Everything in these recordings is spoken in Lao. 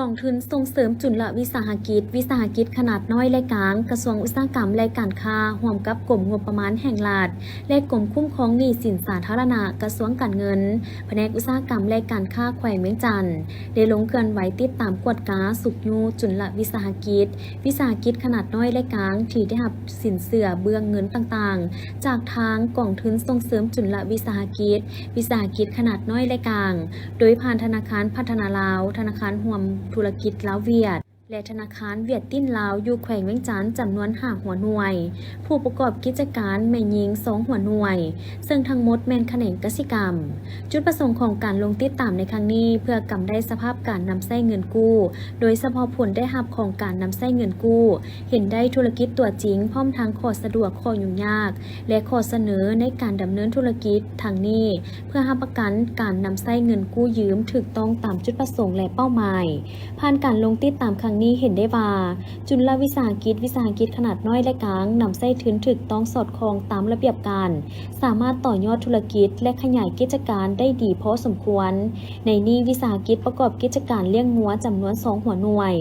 ກອງທຶນສົ່ງເສີມຈຸນລະວິສາຫະກິດ, ວິສາຫະກິດຂະໜາດນ້ອຍ ແລະ ກາງ, ກະຊວງອຸດສາຫະກຳ ແລະ ການຄ້າ, ຮ່ວມກັບກົມງົບປະມານແຫ່ງລັດ ແລະ ກົມຄຸ້ມຄອງໜີ້ສິນສາທາລະນະ, ກະຊວງການເງິນ, ພະແນກອຸດສາຫະກຳ ແລະ ການຄ້າແຂວງວຽງຈັນ ໄດ້ລົງເຄື່ອນໄຫວຕິດຕາມກວດກາ, ຊຸກຍູ້ຈຸນລະວິສາຫະກິດ, ວິສາຫະກິດຂະໜາດນ້ອຍ ແລະ ກາງ ທີ່ໄດ້ຮັບສິນເຊື່ອເບື້ອງເງິນຕ່າງໆ ຈາກທາງກອງທຶນສົ່ງເສີມຈຸນລະວິສາຫະກິດ, ວິສາຫະກິດຂະໜາດນ້ອຍ ແລະ ກາງ ໂດຍຜ່ານທະນາຄານພັດທະນາລາວ, ທະນາຄານຮ່ວມທຸລະກິດລາວຫວຽດ ແລະ ທະນາຄານຫວຽດຕິນລາວ ຢູ່ແຂວງວຽງຈັນ ຈຳນວນຫ້າຫົວໜ່ວຍ, ຜູ້ປະກອບກິດຈະການແມ່ຍິງສອງຫົວໜ່ວຍ, ເຊິ່ງທັງໝົດແມ່ນຂະແໜງກະສິກຳ. ຈຸດປະສົງຂອງການລົງຕິດຕາມໃນຄັ້ງນີ້ ເພື່ອກຳໄດ້ສະພາບການນຳໃຊ້ເງິນກູ້, ໂດຍສະເພາະຜົນໄດ້ຮັບຂອງການນຳໃຊ້ເງິນກູ້, ເຫັນໄດ້ທຸລະກິດຕົວຈິງ, ພ້ອມທັງຂໍ້ສະດວກ, ຂໍ້ຫຍຸ້ງຍາກ ແລະ ຂໍ້ສະເໜີໃນການດຳເນີນທຸລະກິດ. ທັງນີ້ ເພື່ອຮັບປະກັນການນຳໃຊ້ເງິນກູ້ຢືມຖືກຕ້ອງຕາມຈຸດປະສົງ ແລະ ເປົ້າໝາຍ. ຜ່ານການລົງຕິດຕາມຄັ້ງນີ້ເຫັນໄດ້ວ່າ ຈຸນລະວິສາຫະກິດ, ວິສາຫະກິດຂະໜາດນ້ອຍ ແລະ ກາງ ນຳໃຊ້ທຶນຖືກຕ້ອງສອດຄ່ອງຕາມລະບຽບການ, ສາມາດຕໍ່ຍອດທຸລະກິດ ແລະ ຂະຫຍາຍກິດຈະການໄດ້ດີພໍສົມຄວນ. ໃນນີ້ວິສາຫະກິດປະກອບກິດຈະການລ້ຽງງົວຈຳນວນສອງຫົວໜ່ວຍ,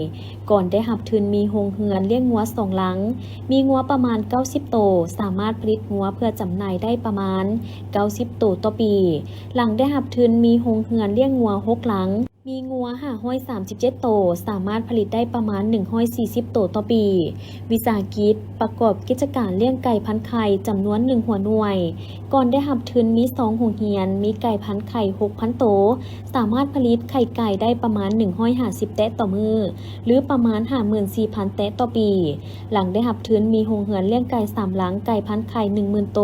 ກ່ອນໄດ້ຮັບທຶນມີໂຮງເຮືອນລ້ຽງງົວສອງຫຼັງ, ມີງົວປະມານເກົ້າສິບໂຕ, ສາມາດຜະລິດງົວເພື່ອຈຳໜ່າຍໄດ້ປະມານເກົ້າສິບໂຕຕໍ່ປີ. ຫຼັງໄດ້ຮັບທຶນມີໂຮງເຮືອນລ້ຽງງົວຫົກຫຼັງ, ມີງົວຫ້າຮ້ອຍສາມສິບເຈັດໂຕ, ສາມາດຜະລິດໄດ້ປະມານໜຶ່ງຮ້ອຍສີ່ສິບໂຕຕໍ່ປີ. ວິສາຫະກິດປະກອບກິດຈະການລ້ຽງໄກ່ພັນໄຂ່ຈຳນວນໜຶ່ງຫົວໜ່ວຍ, ກ່ອນໄດ້ຮັບທຶນມີສອງໂຮງຮຽນ, ມີໄກ່ພັນໄຂ່ຫົກພັນໂຕ, ສາມາດຜະລິດໄຂ່ໄກ່ໄດ້ປະມານໜຶ່ງຮ້ອຍຫ້າສິບແຕະຕໍ່ມື້ ຫຼື ປະມານຫ້າໝື່ນສີ່ພັນແຕະຕໍ່ປີ. ຫຼັງໄດ້ຮັບທຶນມີໂຮງເຮືອນລ້ຽງໄກ່ສາມຫຼັງ, ໄກ່ພັນໄຂ່ໜຶ່ງໝື່ນໂຕ,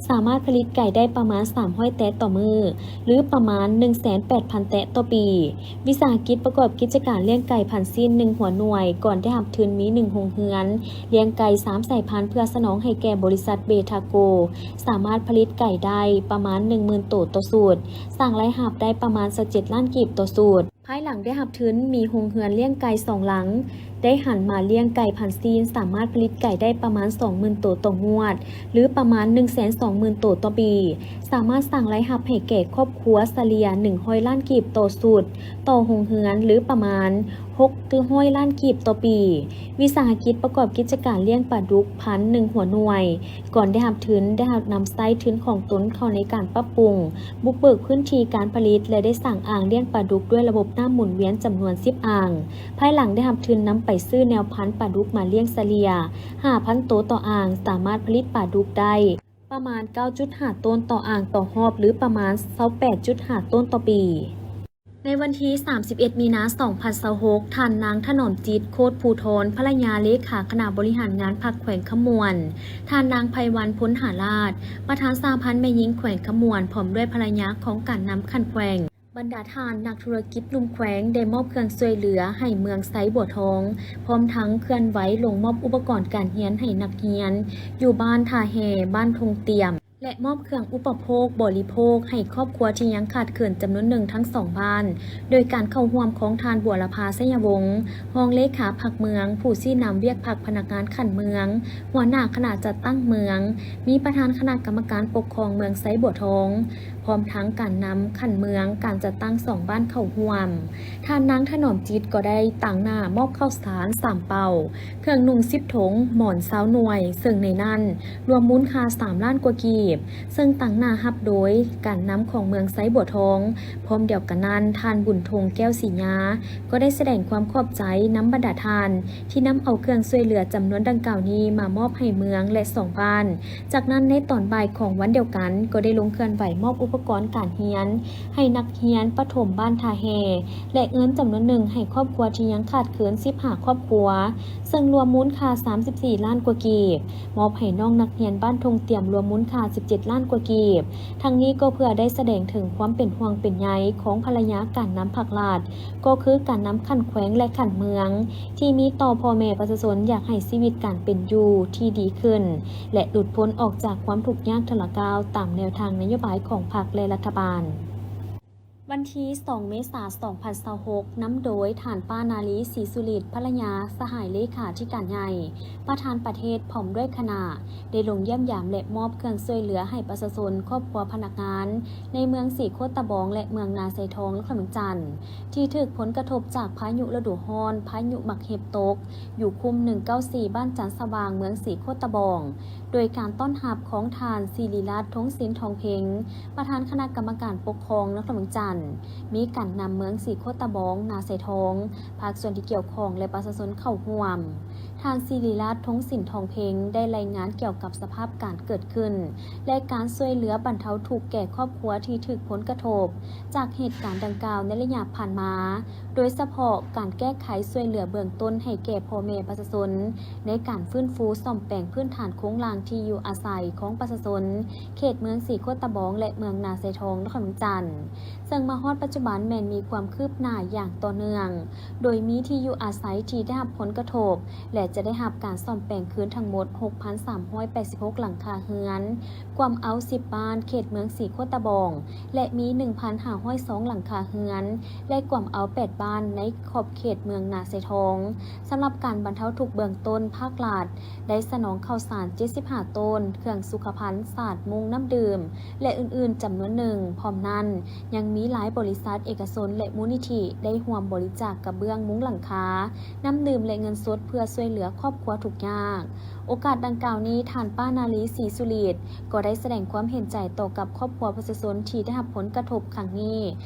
ສາມາດຜະລິດໄກ່ໄດ້ປະມານສາມຮ້ອຍແຕະຕໍ່ມື້ ຫຼື ປະມານໜຶ່ງແສນແປດພັນແຕະຕໍ່ປີ. ວິສາຫະກິດປະກອບກິດຈະການລ້ຽງໄກ່ພັນຊີ້ນໜຶ່ງຫົວໜ່ວຍ, ກ່ອນໄດ້ຮັບທຶນມີໜຶ່ງໂຮງເຮືອນ, ລ້ຽງໄກ່ສາມສາຍພັນເພື່ອສະໜອງໃຫ້ແກ່ບໍລິສັດເບທາໂກ, ສາມາດຜະລິດໄກ່ໄດ້ປະມານໜຶ່ງໝື່ນໂຕຕໍ່ຊຸດ, ສ້າງລາຍຮັບໄດ້ປະມານຊາວເຈັດລ້ານກີບຕໍ່ຊຸດ. ພາຍຫຼັງໄດ້ຮັບທຶນ, ມີໂຮງເຮືອນລ້ຽງໄກ່ສອງຫຼັງ, ໄດ້ຫັນມາລ້ຽງໄກ່ພັນຊີ້ນ, ສາມາດຜະລິດໄກ່ໄດ້ປະມານສອງໝື່ນໂຕຕໍ່ງວດ ຫຼື ປະມານໜຶ່ງແສນສອງໝື່ນໂຕຕໍ່ປີ, ສາມາດສ້າງລາຍຮັບໃຫ້ແກ່ຄອບຄົວສະເລ່ຍໜຶ່ງຮ້ອຍລ້ານກີບຕໍ່ຊຸດ, ຕໍ່ໂຮງເຮືອນ ຫຼື ປະມານຫົກຮ້ອຍລ້ານກີບຕໍ່ປີ. ວິສາຫະກິດປະກອບກິດຈະການລ້ຽງປາດຸກພັນໜຶ່ງຫົວໜ່ວຍ, ກ່ອນໄດ້ຮັບທຶນ, ໄດ້ຮັບນຳໃຊ້ທຶນຂອງຕົນເຂົ້າໃນການປັບປຸງ, ບຸກເບີກພື້ນທີ່ການຜະລິດ ແລະ ໄດ້ສ້າງອ່າງລ້ຽງປາດຸກດ້ວຍລະບົບນ້ຳໝູນວຽນຈຳນວນສິບອ່າງ. ພາຍຫຼັງໄດ້ຮັບທຶນນຳໄປຊື້ແນວພັນປາດຸກມາລ້ຽງສະເລ່ຍຫ້າພັນໂຕຕໍ່ອ່າງ, ສາມາດຜະລິດປາດຸກໄດ້ປະມານເກົ້າຈຸດຫ້າໂຕນຕໍ່ອ່າງຕໍ່ຮອບ ຫຼື ປະມານຊາວແປດຈຸດຫ້າໂຕນຕໍ່ປີ. ໃນວັນທີສາມສິບເອັດ ມີນາ ສອງພັນຊາວຫົກ, ທ່ານນາງຖະໜອມຈິດ ໂຄດພູທອນ, ພະລະຍາເລຂາຄະນະບໍລິຫານງານພັກແຂວງຄຳມ່ວນ, ທ່ານນາງໄພວັນ ພົນຫາລາດ, ປະທານສະຫະພັນແມ່ຍິງແຂວງຄຳມ່ວນ, ພ້ອມດ້ວຍພະລະຍາຂອງການນຳຂັ້ນແຂວງ, ບັນດາທ່ານນັກທຸລະກິດໜຸ່ມແຂວງ ໄດ້ມອບເຄື່ອງຊ່ວຍເຫຼືອໃຫ້ເມືອງໄຊບົວທອງ, ພ້ອມທັງເຄື່ອນໄຫວລົງມອບອຸປະກອນການຮຽນໃຫ້ນັກຮຽນ ຢູ່ບ້ານທ່າແຮ່, ບ້ານທົ່ງຕຽມ ແລະ ມອບເຄື່ອງອຸປະໂພກບໍລິໂພກໃຫ້ຄອບຄົວທີ່ຍັງຂາດເຂີນຈຳນວນໜຶ່ງທັງສອງບ້ານ, ໂດຍການເຂົ້າຮ່ວມຂອງທ່ານ ບົວລະພາ ໄຊຍະວົງ, ຮອງເລຂາພັກເມືອງ, ຜູ້ຊີ້ນຳວຽກພັກພະນັກງານຂັ້ນເມືອງ, ຫົວໜ້າຄະນະຈັດຕັ້ງເມືອງ, ມີປະທານຄະນະກຳມະການປົກຄອງເມືອງໄຊບົວທອງ, ພ້ອມທັງການນຳຂັ້ນເມືອງ, ການຈັດຕັ້ງສອງບ້ານເຂົ້າຮ່ວມ. ທ່ານນາງຖະໜອມຈິດກໍໄດ້ຕາງໜ້າມອບເຂົ້າສານສາມເປົາ, ເຄື່ອງນຸ່ງສິບຖົງ, ໝອນຊາວໜ່ວຍ, ເຊິ່ງໃນນັ້ນລວມມູນຄ່າສາມລ້ານກວ່າກີບ, ເຊິ່ງຕາງໜ້າຮັບໂດຍການນຳຂອງເມືອງໄຊບົວທອງ. ພ້ອມດຽວກັນນັ້ນ, ທ່ານ ບຸນທົງ ແກ້ວສີຍາ ກໍໄດ້ສະແດງຄວາມຂອບໃຈນຳບັນດາທ່ານ ທີ່ນຳເອົາເຄື່ອງຊ່ວຍເຫຼືອຈຳນວນດັ່ງກ່າວນີ້ມາມອບໃຫ້ເມືອງ ແລະ ສອງບ້ານ. ຈາກນັ້ນໃນຕອນບ່າຍຂອງວັນດຽວກັນ ກໍໄດ້ລົງເຄື່ອນໄຫວມອບອຸປະກອນການຮຽນໃຫ້ນັກຮຽນປະຖົມບ້ານທ່າແຮ່ ແລະ ເງິນຈຳນວນໜຶ່ງໃຫ້ຄອບຄົວທີ່ຍັງຂາດເຂີນສິບຫ້າຄອບຄົວ, ເຊິ່ງລວມມູນຄ່າສາມສິບສີ່ລ້ານກວ່າກີບ, ມອບໃຫ້ນ້ອງນັກຮຽນບ້ານທົ່ງຕຽມລວມມູນຄ່າສິບເຈັດລ້ານກວ່າກີບ. ທັງນີ້ກໍເພື່ອໄດ້ສະແດງເຖິງຄວາມເປັນຫ່ວງເປັນໃຍຂອງພະລະຍາການນຳພັກລັດ, ກໍຄືການນຳຂັ້ນແຂວງ ແລະ ຂັ້ນເມືອງ ທີ່ມີຕໍ່ພໍ່ແມ່ປະຊາຊົນ ຢາກໃຫ້ຊີວິດການເປັນຢູ່ທີ່ດີຂຶ້ນ ແລະ ຫຼຸດພົ້ນອອກຈາກຄວາມທຸກຍາກທຸລະກາວ ຕາມແນວທາງນະໂຍບາຍຂອງພັກ ແລະ ລັດຖະບານ. ວັນທີສອງ ເມສາ ສອງພັນຊາວຫົກ ນຳໂດຍທ່ານ ປ້າ ນາລີ ສີສຸລິດ ພັນລະຍາ ສະຫາຍເລຂາທິການໃຫຍ່ ປະທານປະເທດ ພ້ອມດ້ວຍຄະນະ ໄດ້ລົງຢ້ຽມຢາມ ແລະ ມອບເຄື່ອງຊ່ວຍເຫຼືອໃຫ້ປະຊາຊົນ, ຄອບຄົວພະນັກງານ ໃນເມືອງສີໂຄດຕະບອງ ແລະ ເມືອງນາຊາຍທອງ ນະຄອນຫຼວງວຽງຈັນ ທີ່ຖືກຜົນກະທົບຈາກພາຍຸລະດູຮ້ອນ, ພາຍຸໝາກເຫັບຕົກ ຢູ່ຄຸ້ມໜຶ່ງເກົ້າສີ່ ບ້ານຈັນສະຫວ່າງ ເມືອງສີໂຄດຕະບອງ ໂດຍການຕ້ອນຮັບຂອງທ່ານ ສິລິລັດ ທົງສິນທອງເພັງ ປະທານຄະນະກຳມະການປົກຄອງນະຄອນຫຼວງວຽງຈັນ, ມີການນຳເມືອງສີໂຄດຕະບອງ, ນາຊາຍທອງ, ພາກສ່ວນທີ່ກ່ຽວຂ້ອງ ແລະ ປະຊາຊົນເຂົ້າຮ່ວມ. ທ່ານ ສິລິລັດ ທົງສິນທອງເພັງ ໄດ້ລາຍງານກ່ຽວກັບສະພາບການເກີດຂຶ້ນ ແລະ ການຊ່ວຍເຫຼືອບັນເທົາທຸກແກ່ຄອບຄົວທີ່ຖືກຜົນກະທົບຈາກເຫດການດັ່ງກ່າວໃນໄລຍະຜ່ານມາ, ໂດຍສະເພາະການແກ້ໄຂຊ່ວຍເຫຼືອເບື້ອງຕົ້ນໃຫ້ແກ່ພໍ່ແມ່ປະຊາຊົນ ໃນການຟື້ນຟູສ້ອມແປງພື້ນຖານໂຄງລ່າງທີ່ຢູ່ອາໄສຂອງປະຊາຊົນ ເຂດເມືອງສີໂຄດຕະບອງ ແລະ ເມືອງນາຊາຍທອງ ນະຄອນຫຼວງວຽງຈັນ, ເຊິ່ງມາຮອດປັດຈຸບັນແມ່ນມີຄວາມຄືບໜ້າຢ່າງຕໍ່ເນື່ອງ, ໂດຍມີທີ່ຢູ່ອາໄສທີ່ໄດ້ຮັບຜົນກະທົບ ແລະ ຈະໄດ້ຮັບການສ້ອມແປງຄືນທັງໝົດ ຫົກພັນສາມຮ້ອຍແປດສິບຫົກ ຫຼັງຄາເຮືອນ, ກວມເອົາ ສິບ ບ້ານເຂດເມືອງສີໂຄດຕະບອງ ແລະ ມີ ໜຶ່ງພັນຫ້າຮ້ອຍສອງ ຫຼັງຄາເຮືອນ ແລະ ກວມເອົາ ແປດ ບ້ານໃນຂອບເຂດເມືອງນາຊາຍທອງ. ສຳລັບການບັນເທົາທຸກເບື້ອງຕົ້ນ, ພາກລັດໄດ້ສະໜອງເຂົ້າສານ ເຈັດສິບຫ້າ ໂຕນ, ເຄື່ອງສຸຂະພັນ, ສາດ, ມຸ້ງ, ນ້ຳດື່ມ ແລະ ອື່ນໆ ຈຳນວນໜຶ່ງ. ພ້ອມນັ້ນ, ຍັງມີຫຼາຍບໍລິສັດເອກະຊົນ ແລະ ມູນນິທິໄດ້ຮ່ວມບໍລິຈາກກະເບື້ອງ, ມຸງຫຼັງຄາ, ນ້ຳດື່ມ ແລະ ເງິນສົດ ເພື່ອຊ່ວຍເຫຼືອຄອບຄົວທຸກຍາກ. ໂອກາດດັ່ງກ່າວນີ້, ທ່ານ ປ້າ ນາລີ ສີສຸລິດ ກໍໄດ້ສະແດງຄວາມເຫັນໃຈຕໍ່ກັບຄອບຄົວປະຊາຊົນທີ່ໄດ້ຮັບຜົນກະທົບຄັ້ງນີ້,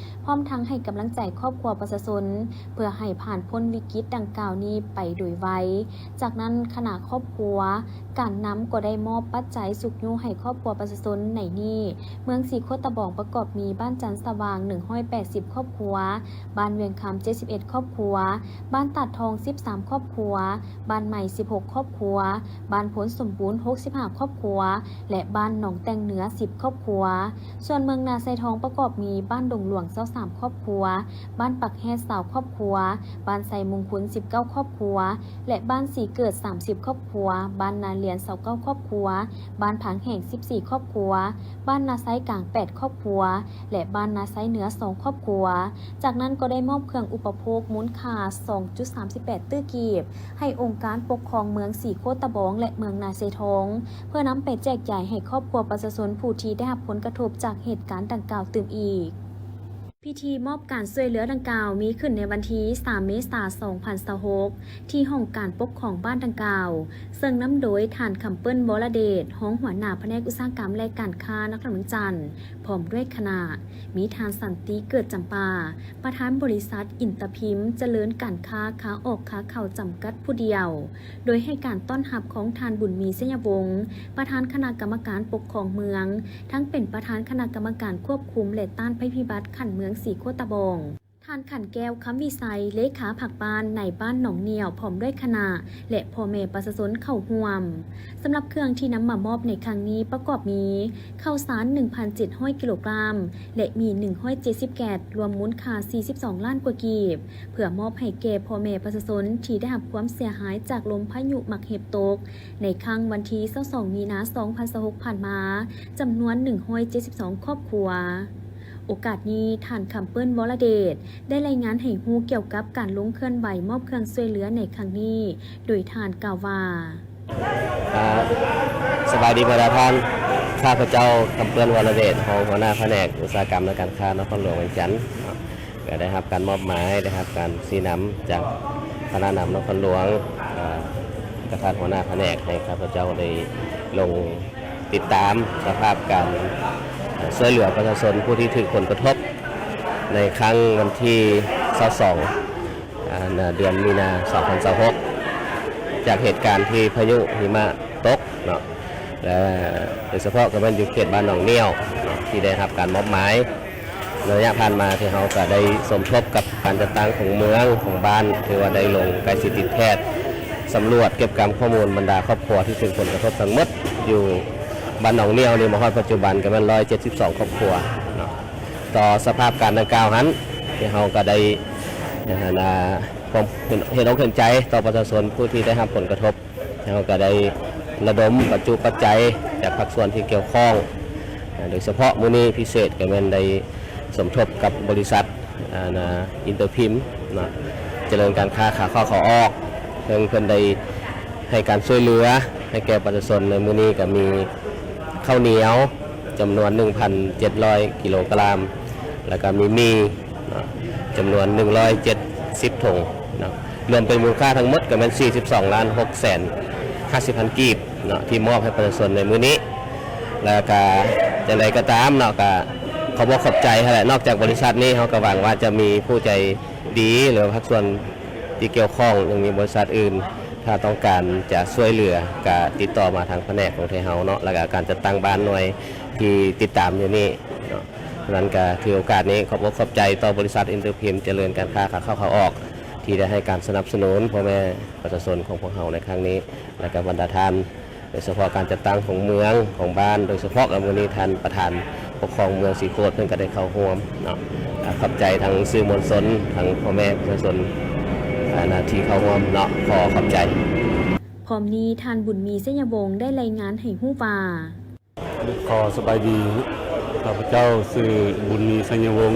ພ້ອມທັງໃຫ້ກຳລັງໃຈຄອບຄົວປະຊາຊົນ ເພື່ອໃຫ້ຜ່ານພົ້ນວິກິດດັ່ງກ່າວນີ້ໄປໂດຍໄວ. ຈາກນັ້ນ, ຄະນະຄອບຄົວການນຳກໍໄດ້ມອບປັດໄຈຊຸກຍູ້ໃຫ້ຄອບຄົວປະຊາຊົນໃນນີ້. ເມືອງສີໂຄດຕະບອງປະກອບມີບ້ານຈັນສະຫວ່າງ ໜຶ່ງຮ້ອຍແປດສິບ ຄອບຄົວ, ບ້ານວຽງຄຳ ເຈັດສິບເອັດ ຄອບຄົວ, ບ້ານຕາດທອງ ສິບສາມ ຄອບຄົວ, ບ້ານໃໝ່ ສິບຫົກ ຄອບຄົວ, ບ້ານໂພນສົມບູນ ຫົກສິບຫ້າ ຄອບຄົວ ແລະ ບ້ານໜອງແຕ່ງເໜືອ ສິບ ຄອບຄົວ. ສ່ວນເມືອງນາຊາຍທອງປະກອບມີບ້ານດົງຫຼວງ ຊາວສາມ ຄອບຄົວ, ບ້ານປາກແຮດ ຊາວ ຄອບຄົວ, ບ້ານໄຊມຸງຄຸນ ສິບເກົ້າ ຄອບຄົວ ແລະ ບ້ານສີເກີດ ສາມສິບ ຄອບຄົວ, ບ້ານນາລຽນ ຊາວເກົ້າ ຄອບຄົວ, ບ້ານພາງແຫ້ງ ສິບສີ່ ຄອບຄົວ, ບ້ານນາຊາຍກາງ ແປດ ຄອບຄົວ ແລະ ບ້ານນາຊາຍເໜືອ ສອງ ຄອບຄົວ. ຈາກນັ້ນກໍໄດ້ມອບເຄື່ອງອຸປະໂພກມູນຄ່າ ສອງຈຸດສາມສິບແປດ ຕື້ກີບ ໃຫ້ອົງການປົກຄອງເມືອງສີໂຄດຕະບອງ ແລະ ເມືອງນາຊາຍທອງ ເພື່ອນຳໄປແຈກຢາຍໃຫ້ຄອບຄົວປະຊາຊົນຜູ້ທີ່ໄດ້ຮັບຜົນກະທົບຈາກເຫດການດັ່ງກ່າວຕື່ມອີກ. ພິທີມອບການຊ່ວຍເຫຼືອດັ່ງກ່າວມີຂຶ້ນໃນວັນທີສາມ ເມສາ ສອງພັນຊາວຫົກ ທີ່ຫ້ອງການປົກຄອງບ້ານດັ່ງກ່າວ, ເຊິ່ງນຳໂດຍທ່ານ ຄຳເປີ້ນ ວໍລະເດດ ຮອງຫົວໜ້າພະແນກອຸດສາຫະກຳ ແລະ ການຄ້ານະຄອນຫຼວງວຽງຈັນ ພ້ອມດ້ວຍຄະນະ, ມີທ່ານ ສັນຕິ ເກີດຈຳປາ ປະທານບໍລິສັດອິນຕາພິມຈະເລີນການຄ້າຂາອອກຂາເຂົ້າຈຳກັດຜູ້ດຽວ, ໂດຍໃຫ້ການຕ້ອນຮັບຂອງທ່ານ ບຸນມີ ໄຊຍະວົງ ປະທານຄະນະກຳມະການປົກຄອງເມືອງ, ທັງເປັນປະທານຄະນະກຳມະການຄວບຄຸມ ແລະ ຕ້ານໄພພິບັດຂັ້ນເມືອງສີໂຄດຕະບອງ, ທ່ານ ຂັນແກ້ວ ຄຳວິໄຊ ເລຂາພັກບ້ານໃນບ້ານໜອງໜ້ຽວ ພ້ອມດ້ວຍຄະນະ ແລະ ພໍ່ແມ່ປະຊາຊົນເຂົ້າຮ່ວມ. ສຳລັບເຄື່ອງທີ່ນຳມາມອບໃນຄັ້ງນີ້ປະກອບມີ ເຂົ້າສານ ໜຶ່ງພັນເຈັດຮ້ອຍ ກິໂລກຣາມ ແລະ ມີ ໜຶ່ງຮ້ອຍເຈັດສິບ ແກັດ ລວມມູນຄ່າ ສີ່ສິບສອງ ລ້ານກວ່າກີບ ເພື່ອມອບໃຫ້ແກ່ພໍ່ແມ່ປະຊາຊົນທີ່ໄດ້ຮັບຄວາມເສຍຫາຍຈາກລົມພາຍຸໝາກເຫັບຕົກ ໃນຄັ້ງວັນທີ ຊາວສອງ ມີນາ ສອງພັນຊາວຫົກ ຜ່ານມາ ຈຳນວນ ໜຶ່ງຮ້ອຍເຈັດສິບສອງ ຄອບຄົວ. ໂອກາດນີ້, ທ່ານ ຄຳເປີ້ນ ວໍລະເດດ ໄດ້ລາຍງານໃຫ້ຮູ້ກ່ຽວກັບການລົງເຄື່ອນໄຫວມອບເຄື່ອງຊ່ວຍເຫຼືອໃນຄັ້ງນີ້, ໂດຍທ່ານກ່າວວ່າ. ອ່າ ສະບາຍດີບັນດາທ່ານ, ຂ້າພະເຈົ້າ ຄຳເປີ້ນ ວໍລະເດດ ຮອງຫົວໜ້າພະແນກອຸດສາຫະກຳ ແລະ ການຄ້ານະຄອນຫຼວງວຽງຈັນເນາະ, ກໍໄດ້ຮັບການມອບໝາຍ, ໄດ້ຮັບການຊີ້ນຳຈາກຄະນະນຳນະຄອນຫຼວງ, ເອີ່ ປະທານຫົວໜ້າພະແນກ ໃຫ້ຂ້າພະເຈົ້າໄດ້ລົງຕິດຕາມສະພາບການ ເອີ່ ຊ່ວຍເຫຼືອປະຊາຊົນຜູ້ທີ່ຖືກຜົນກະທົບ ໃນຄັ້ງວັນທີ ຊາວສອງ ອ່າ ເດືອນມີນາ ສອງພັນຊາວຫົກ ຈາກເຫດການທີ່ພາຍຸຫິມະຕົກເນາະ ແລະ ໂດຍສະເພາະກໍແມ່ນຢູ່ເຂດບ້ານໜອງໜ້ຽວເນາະ ທີ່ໄດ້ຮັບການມອບໝາຍ. ໃນໄລຍະຜ່ານມາທີ່ເຮົາກໍໄດ້ສົມທົບກັບການຈັດຕັ້ງຂອງເມືອງ, ຂອງບ້ານ, ຖືວ່າໄດ້ລົງໃກ້ຊິດຕິດແທດ, ສຳຫຼວດເກັບກຳຂໍ້ມູນບັນດາຄອບຄົວທີ່ຖືກຜົນກະທົບທັງໝົດ ຢູ່ບ້ານໜອງໜ້ຽວນີ້ ມາຮອດປັດຈຸບັນກໍແມ່ນ ຮ້ອຍເຈັດສິບສອງ ຄອບຄົວເນາະ. ຕໍ່ສະພາບການດັ່ງກ່າວຫັ້ນ ທີ່ເຮົາກໍໄດ້ ເຫັນ ເຫັນອົກເຫັນໃຈຕໍ່ປະຊາຊົນຜູ້ທີ່ໄດ້ຮັບຜົນກະທົບ, ເຮົາກໍໄດ້ລະດົມປັດຈຸປັດໄຈຈາກພາກສ່ວນທີ່ກ່ຽວຂ້ອງ, ໂດຍສະເພາະມື້ນີ້ພິເສດກໍແມ່ນໄດ້ ສົມທົບກັບບໍລິສັດ ອາ ນາ ອິນເຕີພິມເນາະ ຈະເລີນການຄ້າ ຂາເຂົ້າຂາອອກ ເຊິ່ງເພິ່ນໄດ້ໃຫ້ການຊ່ວຍເຫຼືອໃຫ້ແກ່ປະຊາຊົນໃນມື້ນີ້ ກໍມີເຂົ້າໜຽວຈຳນວນໜຶ່ງພັນເຈັດຮ້ອຍກິໂລກຣາມ ແລ້ວກໍມີໝີ່ເນາະ ຈຳນວນໜຶ່ງຮ້ອຍເຈັດສິບຖົງເນາະ ລວມເປັນມູນຄ່າທັງໝົດກໍແມ່ນສີ່ສິບສອງລ້ານຫົກແສນຫ້າສິບພັນກີບເນາະ ທີ່ມອບໃຫ້ປະຊາຊົນໃນມື້ນີ້. ແລ້ວກະຈັ່ງໃດກໍຕາມເນາະ ກະຂອບອົກຂອບໃຈຫັ້ນແຫຼະ. ນອກຈາກບໍລິສັດນີ້ ເຮົາກໍຫວັງວ່າຈະມີຜູ້ໃຈດີ ຫຼືວ່າພາກສ່ວນທີ່ກ່ຽວຂ້ອງ ຍັງມີບໍລິສັດອື່ນ ຖ້າຕ້ອງການຈະຊ່ວຍເຫຼືອ ກະຕິດຕໍ່ມາທາງພະແນກຂອງໄທເຮົາເນາະ ແລ້ວກະການຈັດຕັ້ງບ້ານໜ່ວຍທີ່ຕິດຕາມຢູ່ນີ້ເນາະ. ສະນັ້ນກະຖືໂອກາດນີ້ ຂອບອົກຂອບໃຈຕໍ່ບໍລິສັດອິນເຕີພິມ ຈະເລີນການຄ້າ ຂາເຂົ້າຂາອອກ ທີ່ໄດ້ໃຫ້ການສະໜັບສະໜູນພໍ່ແມ່ປະຊາຊົນຂອງພວກເຮົາໃນຄັ້ງນີ້ ແລະ ກະບັນດາທ່ານ ໂດຍສະເພາະການຈັດຕັ້ງຂອງເມືອງ ຂອງບ້ານ ໂດຍສະເພາະກະມື້ນີ້ທ່ານປະທານປົກຄອງເມືອງສີໂຄດ ເພິ່ນກະໄດ້ເຂົ້າຮ່ວມເນາະ. ອາ ຂອບໃຈທັງສື່ມວນຊົນ ທັງພໍ່ແມ່ປະຊາຊົນ ອາ ນະ ທີ່ເຂົ້າຮ່ວມເນາະ ຂໍຂອບໃຈ. ພ້ອມນີ້ ທ່ານ ບຸນມີ ໄຊຍະວົງ ໄດ້ລາຍງານໃຫ້ຮູ້ວ່າ ຂໍສະບາຍດີ ຂ້າພະເຈົ້າຊື່ ບຸນມີ ໄຊຍະວົງ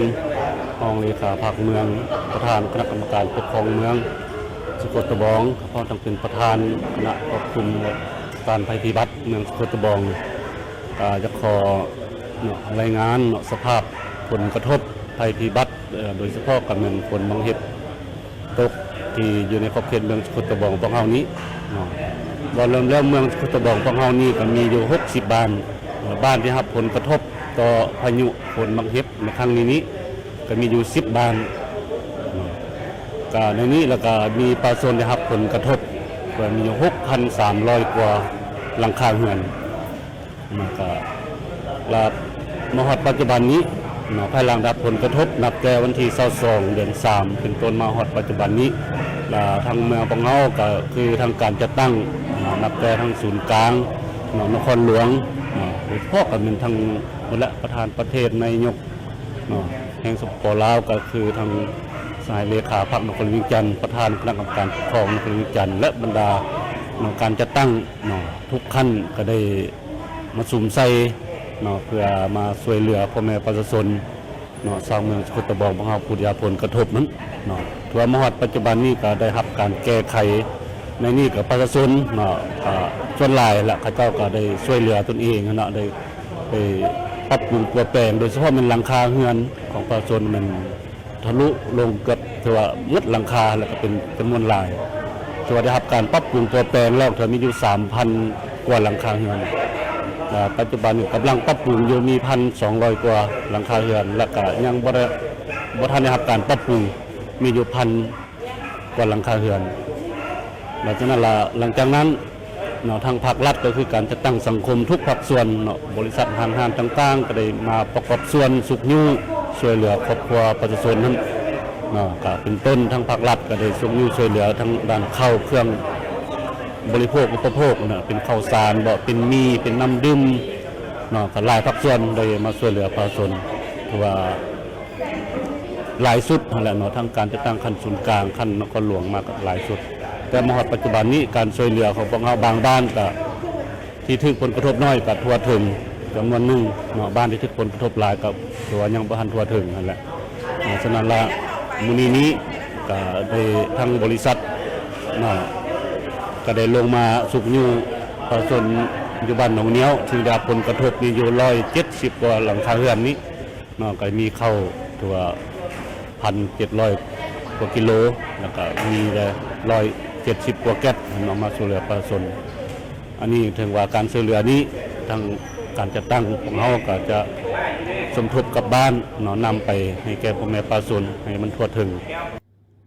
ຮອງເລຂາພັກເມືອງ ປະທານຄະນະກຳມະການປົກຄອງເມືອງສຸໂຂດຕະບອງ ພ້ອມທັງເປັນປະທານຄະນະຄວບຄຸມການໄພພິບັດເມືອງສຸໂຂດຕະບອງ ກະຢາກຂໍເນາະ ລາຍງານເນາະ ສະພາບຜົນກະທົບໄພພິບັດ ເອີ ໂດຍສະເພາະກະແມ່ນຝົນບັງເຫັບຕົກທີ່ຢູ່ໃນຂອບເຂດເມືອງສຸໂຂດຕະບອງພວກເຮົານີ້ເນາະ. ເວົ້າເລີ່ມແລ້ວ ເມືອງສຸໂຂດຕະບອງພວກເຮົານີ້ກະມີຢູ່ຫົກສິບບ້ານ ເອີ ບ້ານທີ່ຮັບຜົນກະທົບຕໍ່ພາຍຸຝົນບັງເຫັບໃນຄັ້ງນີ້ນີ້ ກະມີຢູ່ສິບບ້ານເນາະ. ກະໃນນີ້ລະກະມີປະຊາຊົນໄດ້ຮັບຜົນກະທົບ ກະມີຢູ່ຫົກພັນສາມຮ້ອຍກວ່າຫຼັງຄາເຮືອນ. ແລ້ວກະ ລະມາຮອດປັດຈຸບັນນີ້ເນາະ ພາຍຫຼັງໄດ້ຮັບຜົນກະທົບນັບແຕ່ວັນທີຊາວສອງ ເດືອນສາມ ເປັນຕົ້ນມາຮອດປັດຈຸບັນນີ້ ລະທາງເມືອງຂອງເຮົາກະຄືທາງການຈັດຕັ້ງເນາະ ນັບແຕ່ທາງສູນກາງເນາະ ນະຄອນຫຼວງເນາະ ໂດຍສະເພາະກະແມ່ນທາງພຸ້ນແຫຼະ ປະທານປະເທດ ນາຍົກເນາະ ແຫ່ງ ສປປ ລາວ ກະຄືທາງສະຫາຍເລຂາພັກນະຄອນຫຼວງວຽງຈັນ ປະທານຄະນະກຳມະການປົກຄອງນະຄອນຫຼວງວຽງຈັນ ແລະ ບັນດາເນາະ ການຈັດຕັ້ງເນາະ ທຸກຂັ້ນກະໄດ້ ມາສຸມໃສ່ເນາະ ເພື່ອມາຊ່ວຍເຫຼືອພໍ່ແມ່ປະຊາຊົນເນາະ ຊາວເມືອງສຸໂຂດຕະບອງພວກເຮົາ ຜູ້ໄດ້ຮັບຜົນກະທົບນັ້ນເນາະ. ຖືວ່າມາຮອດປັດຈຸບັນນີ້ກະໄດ້ຮັບການແກ້ໄຂ ໃນນີ້ກະປະຊາຊົນເນາະ ກະສ່ວນຫຼາຍລະ ເຂົາເຈົ້າກະໄດ້ຊ່ວຍເຫຼືອຕົນເອງຫັ້ນນະ ໄດ້ ໄດ້ປັບປຸງປົວແປງ ໂດຍສະເພາະແມ່ນຫຼັງຄາເຮືອນຂອງປະຊາຊົນແມ່ນ ທະລຸລົງເກືອບ ຖືວ່າໝົດຫຼັງຄາ ແລ້ວກະເປັນຈຳນວນຫຼາຍ ຖືວ່າໄດ້ຮັບການປັບປຸງປົວແປງແລ້ວ ຖືວ່າມີຢູ່ສາມພັນກວ່າຫຼັງຄາເຮືອນ ແລະ ປັດຈຸບັນນີ້ກຳລັງປັບປຸງຢູ່ ມີພັນສອງຮ້ອຍກວ່າຫຼັງຄາເຮືອນ ແລ້ວກະຍັງບໍ່ໄດ້ ບໍ່ທັນໄດ້ຮັບການປັບປຸງ ມີຢູ່ພັນກວ່າຫຼັງຄາເຮືອນ. ຫຼັງຈາກນັ້ນລະ ຫຼັງຈາກນັ້ນ ເນາະ ທາງພາກລັດກະຄືການຈັດຕັ້ງສັງຄົມທຸກພາກສ່ວນເນາະ ບໍລິສັດຫ້າງຮ້ານຕ່າງໆ ກະໄດ້ມາປະກອບສ່ວນຊຸກຍູ້ຊ່ວຍເຫຼືອຄອບຄົວປະຊາຊົນນັ້ນເນາະ ກະເປັນຕົ້ນທາງພາກລັດກະໄດ້ຊຸກຍູ້ຊ່ວຍເຫຼືອທາງດ້ານເຂົ້າເຄື່ອງບໍລິໂພກອຸປະໂພກເນາະ ເປັນເຂົ້າສານເບາະ ເປັນໝີ່ ເປັນນ້ຳດື່ມເນາະ ກະຫຼາຍພາກສ່ວນໄດ້ມາຊ່ວຍເຫຼືອປະຊາຊົນ ຖືວ່າ ຫຼາຍສຸດຫັ້ນແຫຼະເນາະ ທັງການຈັດຕັ້ງຂັ້ນສູນກາງ ຂັ້ນນະຄອນຫຼວງມາກະຫຼາຍສຸດ ແຕ່ມາຮອດປັດຈຸບັນນີ້ ການຊ່ວຍເຫຼືອຂອງພວກເຮົາບາງບ້ານກະທີ່ຖືກຜົນກະທົບໜ້ອຍກະທົ່ວເຖິງຈຳນວນໜຶ່ງເນາະ ບ້ານທີ່ຖືກຜົນກະທົບຫຼາຍກະຖືວ່າຍັງບໍ່ທັນທົ່ວເຖິງຫັ້ນແຫຼະ. ສະນັ້ນລະ ມື້ນີ້ນີ້ກະໄດ້ທາງບໍລິສັດເນາະ ກະໄດ້ລົງມາຊຸກຍູ້ປະຊາຊົນຢູ່ບ້ານໜອງນຽວ ທີ່ໄດ້ຮັບຜົນກະທົບມີຢູ່ຮ້ອຍເຈັດສິບກວ່າຫຼັງຄາເຮືອນນີ້ ເນາະ ກະມີເຂົ້າ ຖືວ່າ ພັນເຈັດຮ້ອຍກວ່າກິໂລ ແລ້ວກະມີແຕ່ຮ້ອຍເຈັດສິບກວ່າແກັດເນາະ ມາຊ່ວຍເຫຼືອປະຊາຊົນ. ອັນນີ້ເຖິງວ່າການຊ່ວຍເຫຼືອນີ້ ທາງການຈັດຕັ້ງຂອງເຮົາກະຈະສົມທົບກັບບ້ານເນາະ ນຳໄປໃຫ້ແກ່ພໍ່ແມ່ປະຊາຊົນໃຫ້ມັນທົ່ວເຖິງ.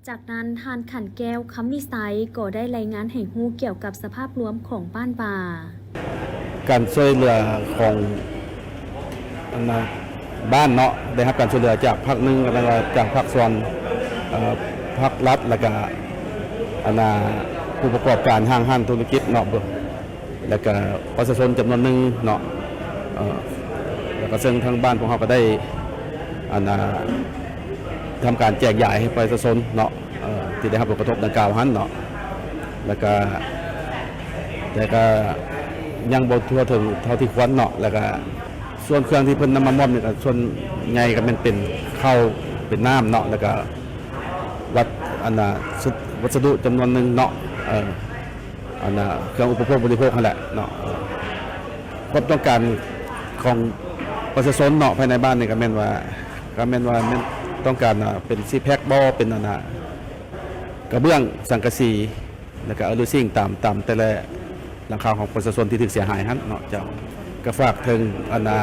ຈາກນັ້ນ ທ່ານ ຂັນແກ້ວ ຄຳວິໄສ ກໍໄດ້ລາຍງານໃຫ້ຮູ້ກ່ຽວກັບສະພາບລວມຂອງບ້ານວ່າ ການຊ່ວຍເຫຼືອຂອງ ອັນນະ ບ້ານເນາະ ໄດ້ຮັບການຊ່ວຍເຫຼືອຈາກພາກໜຶ່ງ ແລ້ວກະຈາກພາກສ່ວນ ເອີ ພາກລັດ ແລ້ວກະ ອັນນະ ຜູ້ປະກອບການຫ້າງຮ້ານທຸລະກິດເນາະ ແລ້ວກະປະຊາຊົນຈຳນວນໜຶ່ງເນາະ ເອີ ແລ້ວກະເຊິ່ງທາງບ້ານພວກເຮົາກະໄດ້ ອັນນະ ທຳການແຈກຢາຍໃຫ້ປະຊາຊົນເນາະ ເອີ ທີ່ໄດ້ຮັບຜົນກະທົບດັ່ງກ່າວຫັ້ນເນາະ ແລ້ວກະ ແຕ່ກະຍັງບໍ່ທົ່ວເຖິງເທົ່າທີ່ຄວນເນາະ ແລ້ວກະ ສ່ວນເຄື່ອງທີ່ເພິ່ນນຳມາມອບນີ້ກໍສ່ວນໃຫຍ່ກໍແມ່ນເປັນເຂົ້າ ເປັນນ້ຳເນາະ ແລ້ວກໍວັດ ອັນນ່າ ວັດສະ ວັດສະດຸຈຳນວນໜຶ່ງເນາະ ເອີ ອັນນ່າ ເຄື່ອງອຸປະໂພກບໍລິໂພກຫັ້ນແຫຼະເນາະ. ຄວາມຕ້ອງການຂອງປະຊາຊົນເນາະ ພາຍໃນບ້ານນີ້ກໍແມ່ນວ່າ ກໍແມ່ນວ່າແມ່ນຕ້ອງການ ອາ ເປັນຊີແພັກບໍ ເປັນ ອັນນ່າ ກະເບື້ອງ ສັງກະສີ ແລ້ວກະອະລູຊິງຕາມ ຕາມແຕ່ລະຫຼັງຄາຂອງປະຊາຊົນທີ່ຖືກເສຍຫາຍຫັ້ນເນາະເຈົ້າ. ກະຝາກເຖິງ ອັນນ່າ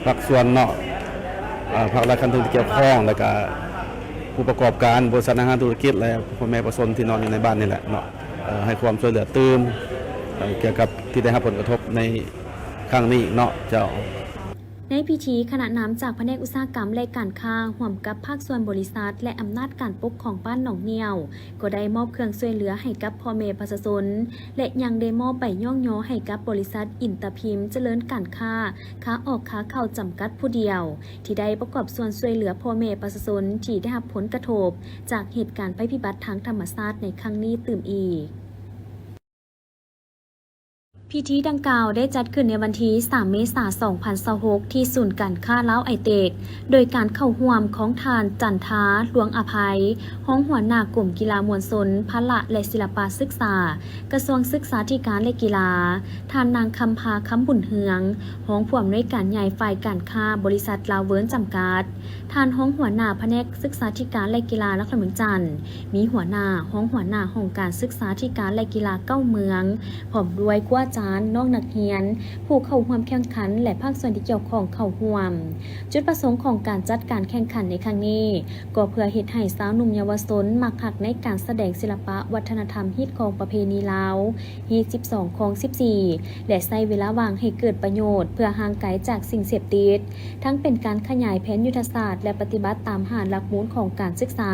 ພາກສ່ວນເນາະ ເອີ ພາກລັດຂັ້ນເທິງທີ່ກ່ຽວຂ້ອງ ແລ້ວກະຜູ້ປະກອບການ ບໍລິສັດ ຫ້າງຮ້ານທຸລະກິດ ແລະ ພໍ່ແມ່ປະຊາຊົນທີ່ນອນຢູ່ໃນບ້ານນີ້ແຫຼະເນາະ ເອີ ໃຫ້ຄວາມຊ່ວຍເຫຼືອຕື່ມ ເອີ ກ່ຽວກັບທີ່ໄດ້ຮັບຜົນກະທົບໃນຄັ້ງນີ້ເນາະເຈົ້າ. ໃນພິທີ, ຄະນະນຳຈາກພະແນກອຸດສາຫະກຳ ແລະ ການຄ້າ ຮ່ວມກັບພາກສ່ວນບໍລິສັດ ແລະ ອຳນາດການປົກຄອງບ້ານໜອງໜ້ຽວ ກໍໄດ້ມອບເຄື່ອງຊ່ວຍເຫຼືອໃຫ້ກັບພໍ່ແມ່ປະຊາຊົນ ແລະ ຍັງໄດ້ມອບໃບຍ້ອງຍໍໃຫ້ກັບບໍລິສັດອິນຕາພິມຈະເລີນການຄ້າ ຂາອອກຂາເຂົ້າຈຳກັດຜູ້ດຽວ ທີ່ໄດ້ປະກອບສ່ວນຊ່ວຍເຫຼືອພໍ່ແມ່ປະຊາຊົນທີ່ໄດ້ຮັບຜົນກະທົບຈາກເຫດການໄພພິບັດທາງທຳມະຊາດໃນຄັ້ງນີ້ຕື່ມອີກ. ພິທີດັ່ງກ່າວໄດ້ຈັດຂຶ້ນໃນວັນທີສາມ ເມສາ ສອງພັນຊາວຫົກ ທີ່ສູນການຄ້າລາວໄອເຕັກ ໂດຍການເຂົ້າຮ່ວມຂອງທ່ານ ຈັນທາ ຫຼວງອະໄພ ຮອງຫົວໜ້າກົມກິລາມວນຊົນ, ພະລະ ແລະ ສິລະປະສຶກສາ ກະຊວງສຶກສາທິການ ແລະ ກິລາ, ທ່ານ ນາງ ຄຳພາ ຄຳບຸນເຮືອງ ຮອງຜູ້ອຳນວຍການໃຫຍ່ຝ່າຍການຄ້າ ບໍລິສັດລາວເວີນຈຳກັດ, ທ່ານຮອງຫົວໜ້າພະແນກສຶກສາທິການ ແລະ ກິລານະຄອນຫຼວງວຽງຈັນ, ມີຫົວໜ້າ, ຮອງຫົວໜ້າຫ້ອງການສຶກສາທິການ ແລະ ກິລາເກົ້າເມືອງ, ພ້ອມດ້ວຍຄູອາຈານ, ນ້ອງນັກຮຽນ, ຜູ້ເຂົ້າຮ່ວມແຂ່ງຂັນ ແລະ ພາກສ່ວນທີ່ກ່ຽວຂ້ອງເຂົ້າຮ່ວມ. ຈຸດປະສົງຂອງການຈັດການແຂ່ງຂັນໃນຄັ້ງນີ້ ກໍເພື່ອເຮັດໃຫ້ຊາວໜຸ່ມເຍົາວະຊົນມັກຮັກໃນການສະແດງສິລະປະວັດທະນະທຳຮີດຄອງປະເພນີລາວ ຮີດສິບສອງ ຄອງສິບສີ່ ແລະ ໃຊ້ເວລາວ່າງໃຫ້ເກີດປະໂຫຍດ ເພື່ອຫ່າງໄກຈາກສິ່ງເສບຕິດ, ທັງເປັນການຂະຫຍາຍແຜນຍຸດທະສາດ ແລະ ປະຕິບັດຕາມຫ້າຫຼັກມູນຂອງການສຶກສາ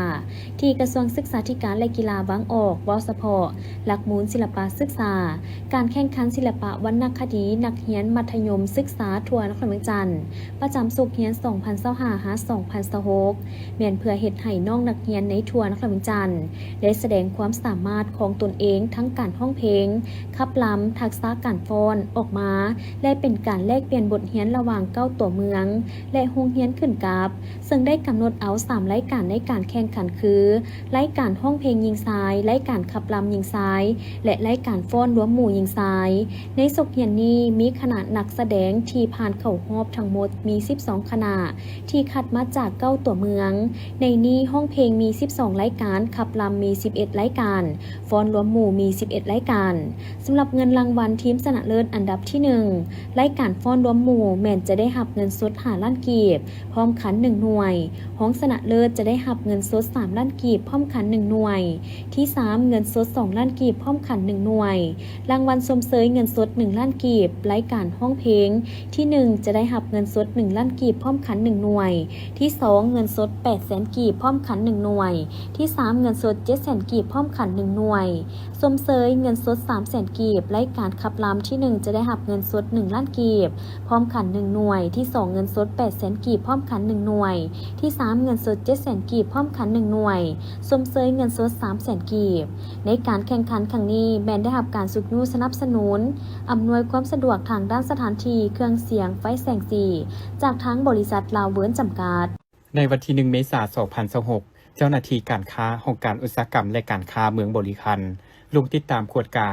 ທີ່ກະຊວງສຶກສາທິການ ແລະ ກິລາວາງອອກ, ເວົ້າສະເພາະ ຫຼັກມູນສິລະປະສຶກສາ, ການແຂ່ງຂັນສິລະປະວັນນະຄະດີນັກຮຽນມັດທະຍົມສຶກສາທົ່ວນະຄອນຫຼວງວຽງຈັນ ປະຈຳສົກຮຽນ ສອງພັນຊາວຫ້າ ຫາ ສອງພັນຊາວຫົກ ແມ່ນເພື່ອເຮັດໃຫ້ນ້ອງນັກຮຽນໃນທົ່ວນະຄອນຫຼວງວຽງຈັນ ໄດ້ສະແດງຄວາມສາມາດຂອງຕົນເອງ ທັງການຮ້ອງເພງ, ຂັບລຳ, ທັກສະການຟ້ອນອອກມາ ແລະ ເປັນການແລກປ່ຽນບົດຮຽນລະຫວ່າງເກົ້າຕົວເມືອງ ແລະ ໂຮງຮຽນຂຶ້ນກັບ, ເຊິ່ງໄດ້ກຳນົດເອົາສາມລາຍການໃນການແຂ່ງຂັນຄື ລາຍການຮ້ອງເພງຍິງຊາຍ, ລາຍການຂັບລຳຍິງຊາຍ ແລະ ລາຍການຟ້ອນລວມໝູ່ຍິງຊາຍ. ໃນສົກຮຽນນີ້ ມີຄະນະນັກສະແດງທີ່ຜ່ານເຂົ້າຮອບທັງໝົດມີສິບສອງຄະນະ ທີ່ຄັດມາຈາກເກົ້າຕົວເມືອງ. ໃນນີ້ຮ້ອງເພງມີສິບສອງລາຍການ, ຂັບລຳມີສິບເອັດລາຍການ, ຟ້ອນລວມໝູ່ມີສິບເອັດລາຍການ. ສຳລັບເງິນລາງວັນທີມຊະນະເລີດອັນດັບທີໜຶ່ງ ລາຍການຟ້ອນລວມໝູ່ແມ່ນຈະໄດ້ຮັບເງິນສົດຫ້າລ້ານກີບ ພ້ອມຂັນໜຶ່ງໜ່ວຍ, ຮອງຊະນະເລີດຈະໄດ້ຮັບເງິນສົດສາມລ້ານກີບ ພ້ອມຂັນໜຶ່ງໜ່ວຍ, ທີສາມ ເງິນສົດສອງລ້ານກີບ ພ້ອມຂັນໜຶ່ງໜ່ວຍ, ລາງວັນຊົມເຊີຍເງິນສົດໜຶ່ງລ້ານກີບ ລາຍການຮ້ອງເພງທີໜຶ່ງຈະໄດ້ຮັບເງິນສົດໜຶ່ງລ້ານກີບ ພ້ອມຂັນໜຶ່ງໜ່ວຍ, ທີສອງ ເງິນສົດແປດແສນກີບ ພ້ອມຂັນໜຶ່ງໜ່ວຍ, ທີສາມ ເງິນສົດເຈັດແສນກີບ ພ້ອມຂັນໜຶ່ງໜ່ວຍ, ຊົມເຊີຍເງິນສົດສາມແສນກີບ ລາຍການຂັບລຳທີໜຶ່ງຈະໄດ້ຮັບເງິນສົດໜຶ່ງລ້ານກີບ ພ້ອມຂັນໜຶ່ງໜ່ວຍ, ທີສອງ ເງິນສົດແປດແສນກີບ ພ້ອມຂັນໜຶ່ງໜ່ວຍ, ທີສາມ ເງິນສົດເຈັດແສນກີບ ພ້ອມຂັນໜຶ່ງໜ່ວຍ, ຊົມເຊີຍເງິນສົດສາມແສນກີບ. ໃນການແຂ່ງຂັນຄັ້ງນີ້ແມ່ນໄດ້ຮັບການຊຸກຍູ້ສະໜັບສະໜູນ ອຳນວຍຄວາມສະດວກທາງດ້ານສະຖານທີ່, ເຄື່ອງສຽງ, ໄຟແສງສີ ຈາກທາງບໍລິສັດລາວເວີນຈຳກັດ. ໃນວັນທີໜຶ່ງ ເມສາ ສອງພັນຊາວຫົກ ເຈົ້າໜ້າທີ່ການຄ້າ ຫ້ອງການອຸດສາຫະກຳ ແລະ ການຄ້າເມືອງບໍລິຄັນ ລົງຕິດຕາມກວດກາ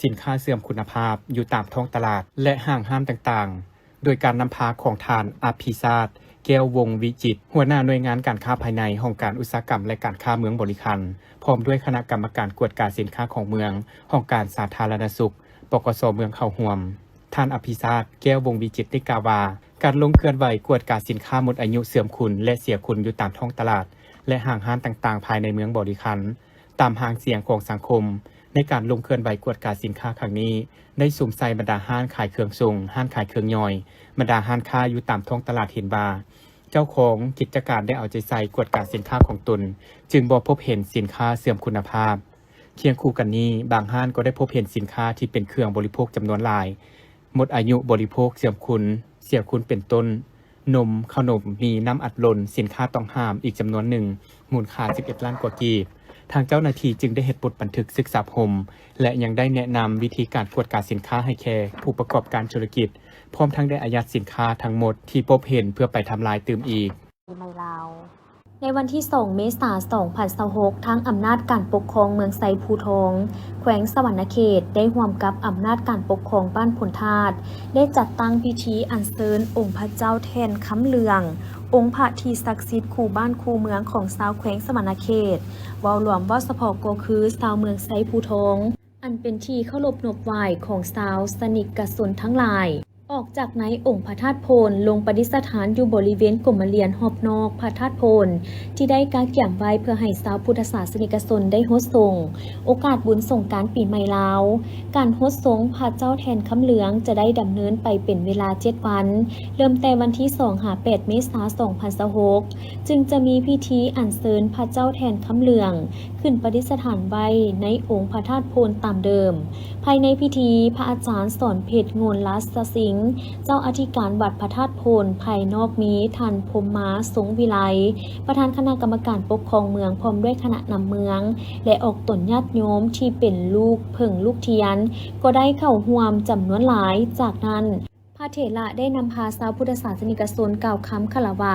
ສິນຄ້າເສື່ອມຄຸນນະພາບຢູ່ຕາມທ້ອງຕະຫຼາດ ແລະ ຫ້າງຮ້ານຕ່າງໆ ໂດຍການນຳພາຂອງທ່ານ ອະພິຊາດ ແກ້ວວົງວິຈິດ ຫົວໜ້າໜ່ວຍງານການຄ້າພາຍໃນ ຫ້ອງການອຸດສາຫະກຳ ແລະ ການຄ້າເມືອງບໍລິຄັນ ພ້ອມດ້ວຍຄະນະກຳມະການກວດກາສິນຄ້າຂອງເມືອງ ຫ້ອງການສາທາລະນະສຸກ ປກສ ເມືອງເຂົ້າຮ່ວມ. ທ່ານ ອະພິຊາດ ແກ້ວວົງວິຈິດ ໄດ້ກ່າວວ່າ ການລົງເຄື່ອນໄຫວກວດກາສິນຄ້າໝົດອາຍຸເສື່ອມຄຸນ ແລະ ເສຍຄຸນຢູ່ຕາມທ້ອງຕະຫຼາດ ແລະ ຫ້າງຮ້ານຕ່າງໆ ພາຍໃນເມືອງບໍລິຄັນ ຕາມຫາງສຽງຂອງສັງຄົມ ໃນການລົງເຄື່ອນໄຫວກວດກາສິນຄ້າຄັ້ງນີ້ ໄດ້ສຸມໃສ່ບັນດາຮ້ານຂາຍເຄື່ອງສົ່ງ, ຮ້ານຂາຍເຄື່ອງຍ່ອຍ, ບັນດາຮ້ານຄ້າຢູ່ຕາມທ້ອງຕະຫຼາດເຫັນວ່າ ເຈົ້າຂອງກິດຈະການໄດ້ເອົາໃຈໃສ່ກວດກາສິນຄ້າຂອງຕົນ ຈຶ່ງບໍ່ພົບເຫັນສິນຄ້າເສື່ອມຄຸນນະພາບ. ຄຽງຄູ່ກັນນີ້, ບາງຮ້ານກໍໄດ້ພົບເຫັນສິນຄ້າທີ່ເປັນເຄື່ອງບໍລິໂພກຈຳນວນຫຼາຍ ໝົດອາຍຸບໍລິໂພກເສື່ອມຄຸນ, ເສຍຄຸນເປັນຕົ້ນ ນົມ, ເຂົ້າໜົມ, ໝີ່, ນ້ຳອັດລົມ, ສິນຄ້າຕ້ອງຫ້າມອີກຈຳນວນໜຶ່ງ ມູນຄ່າສິບເອັດລ້ານກວ່າກີບ. ທາງເຈົ້າໜ້າທີ່ຈຶ່ງໄດ້ເຮັດບົດບັນທຶກສຶກສາອົບຮົມ ແລະ ຍັງໄດ້ແນະນຳວິທີການກວດກາສິນຄ້າໃຫ້ແກ່ຜູ້ປະກອບການທຸລະກິດ ພ້ອມທັງໄດ້ອາຍັດສິນຄ້າທັງໝົດທີ່ພົບເຫັນເພື່ອໄປທຳລາຍຕື່ມອີກ. ໃນວັນທີສອງ ເມສາ ສອງພັນຊາວຫົກ ທາງອຳນາດການປົກຄອງເມືອງໄຊພູທອງ ແຂວງສະຫວັນນະເຂດ ໄດ້ຮ່ວມກັບອຳນາດການປົກຄອງບ້ານໂພນທາດ ໄດ້ຈັດຕັ້ງພິທີອັນເຊີນອົງພະເຈົ້າແທ່ນຄຳເຫຼືອງ, ອົງພະທີ່ສັກສິດຄູ່ບ້ານຄູ່ເມືອງຂອງຊາວແຂວງສະຫວັນນະເຂດ, ເວົ້າລວມເວົ້າສະເພາະກໍຄືຊາວເມືອງໄຊພູທອງ ອັນເປັນທີ່ເຄົາລົບນົບໄຫວ້ຂອງຊາວສະນິກກະຊົນທັງຫຼາຍ. ອອກຈາກໃນອົງພະທາດໂພນ ລົງປະດິດສະຖານຢູ່ບໍລິເວນກົມມະລຽນຮອບນອກພະທາດໂພນ ທີ່ໄດ້ກະກຽມໄວ້ເພື່ອໃຫ້ຊາວພຸດທະສາສະນິກະຊົນໄດ້ຫົດສົງ ໂອກາດບຸນສົງການປີໃໝ່ລາວ. ການຫົດສົງພະເຈົ້າແທ່ນຄຳເຫຼືອງຈະໄດ້ດຳເນີນໄປເປັນເວລາເຈັດວັນ, ເລີ່ມແຕ່ວັນທີສອງ ຫາ ແປດ ເມສາ ສອງພັນຊາວຫົກ ຈຶ່ງຈະມີພິທີອັນເຊີນພະເຈົ້າແທ່ນຄຳເຫຼືອງ ຂຶ້ນປະດິດສະຖານໄວ້ໃນອົງພະທາດໂພນຕາມເດີມ. ພາຍໃນພິທີ, ພະອາຈານສອນເພັດ ໂງນລາຊະສິງ ເຈົ້າອະທິການວັດພະທາດໂພນ, ພາຍນອກມີທ່ານ ພົມມາ ຊົງວິໄລ ປະທານຄະນະກຳມະການປົກຄອງເມືອງ ພ້ອມດ້ວຍຄະນະນຳເມືອງ ແລະ ອອກຕົນຍາດໂຍມທີ່ເປັນລູກເຜິ້ງລູກທຽນ ກໍໄດ້ເຂົ້າຮ່ວມຈຳນວນຫຼາຍ. ຈາກນັ້ນ ພະເຖລະໄດ້ນຳພາຊາວພຸດທະສາສະນິກະຊົນກ່າວຄຳຄາລະວະ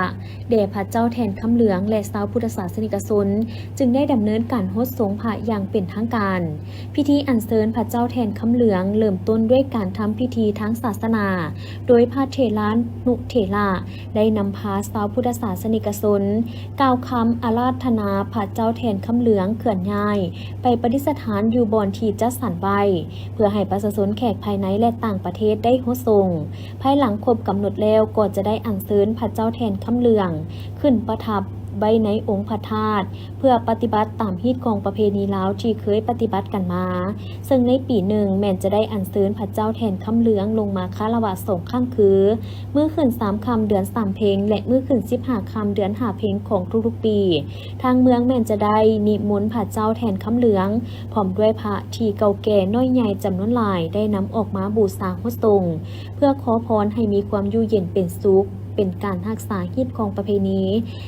ແດ່ພະເຈົ້າແທ່ນຄຳເຫຼືອງ ແລະ ຊາວພຸດທະສາສະນິກະຊົນ ຈຶ່ງໄດ້ດຳເນີນການຫົດສົງພະຢ່າງເປັນທາງການ. ພິທີອັນເຊີນພະເຈົ້າແທ່ນຄຳເຫຼືອງ ເລີ່ມຕົ້ນດ້ວຍການທຳພິທີທາງສາສະໜາ ໂດຍພະເຖລານຸເຖລະໄດ້ນຳພາຊາວພຸດທະສາສະນິກະຊົນ ກ່າວຄຳອາລາທະນາພະເຈົ້າແທ່ນຄຳເຫຼືອງເຄື່ອນຍ້າຍໄປປະດິດສະຖານຢູ່ບ່ອນທີ່ຈັດສັນໄວ້ ເພື່ອໃຫ້ປະຊາຊົນແຂກພາຍໃນ ແລະ ຕ່າງປະເທດໄດ້ຫົດສົງ. ພາຍຫຼັງຄົບກຳນົດແລ້ວ ກໍຈະໄດ້ອັນເຊີນພະເຈົ້າແທ່ນຄຳເຫຼືອງຂຶ້ນປະທັບໄວ້ໃນອົງພະທາດ ເພື່ອປະຕິບັດຕາມຮີດຄອງປະເພນີລາວທີ່ເຄີຍປະຕິບັດກັນມາ, ເຊິ່ງໃນປີໜຶ່ງແມ່ນຈະໄດ້ອັນເຊີນພະເຈົ້າແທ່ນຄຳເຫຼືອງລົງມາຄາລະວະສອງຄັ້ງຄື ມື້ຂຶ້ນສາມຄ່ຳເດືອນສາມເພັງ ແລະ ມື້ຂຶ້ນສິບຫ້າຄ່ຳເດືອນຫ້າເພັງຂອງທຸກໆປີ. ທາງເມືອງແມ່ນຈະໄດ້ນິມົນພະເຈົ້າແທ່ນຄຳເຫຼືອງ ພ້ອມດ້ວຍພະທີ່ເກົ່າແກ່ນ້ອຍໃຫຍ່ຈຳນວນຫຼາຍ ໄດ້ນຳອອກມາບູຊາຫົດສົງ ເພື່ອຂໍພອນໃຫ້ມີຄວາມຢູ່ເຢັນເປັນສຸກ, ເປັນການຮັກສາຮີດຄອງປະເພນີ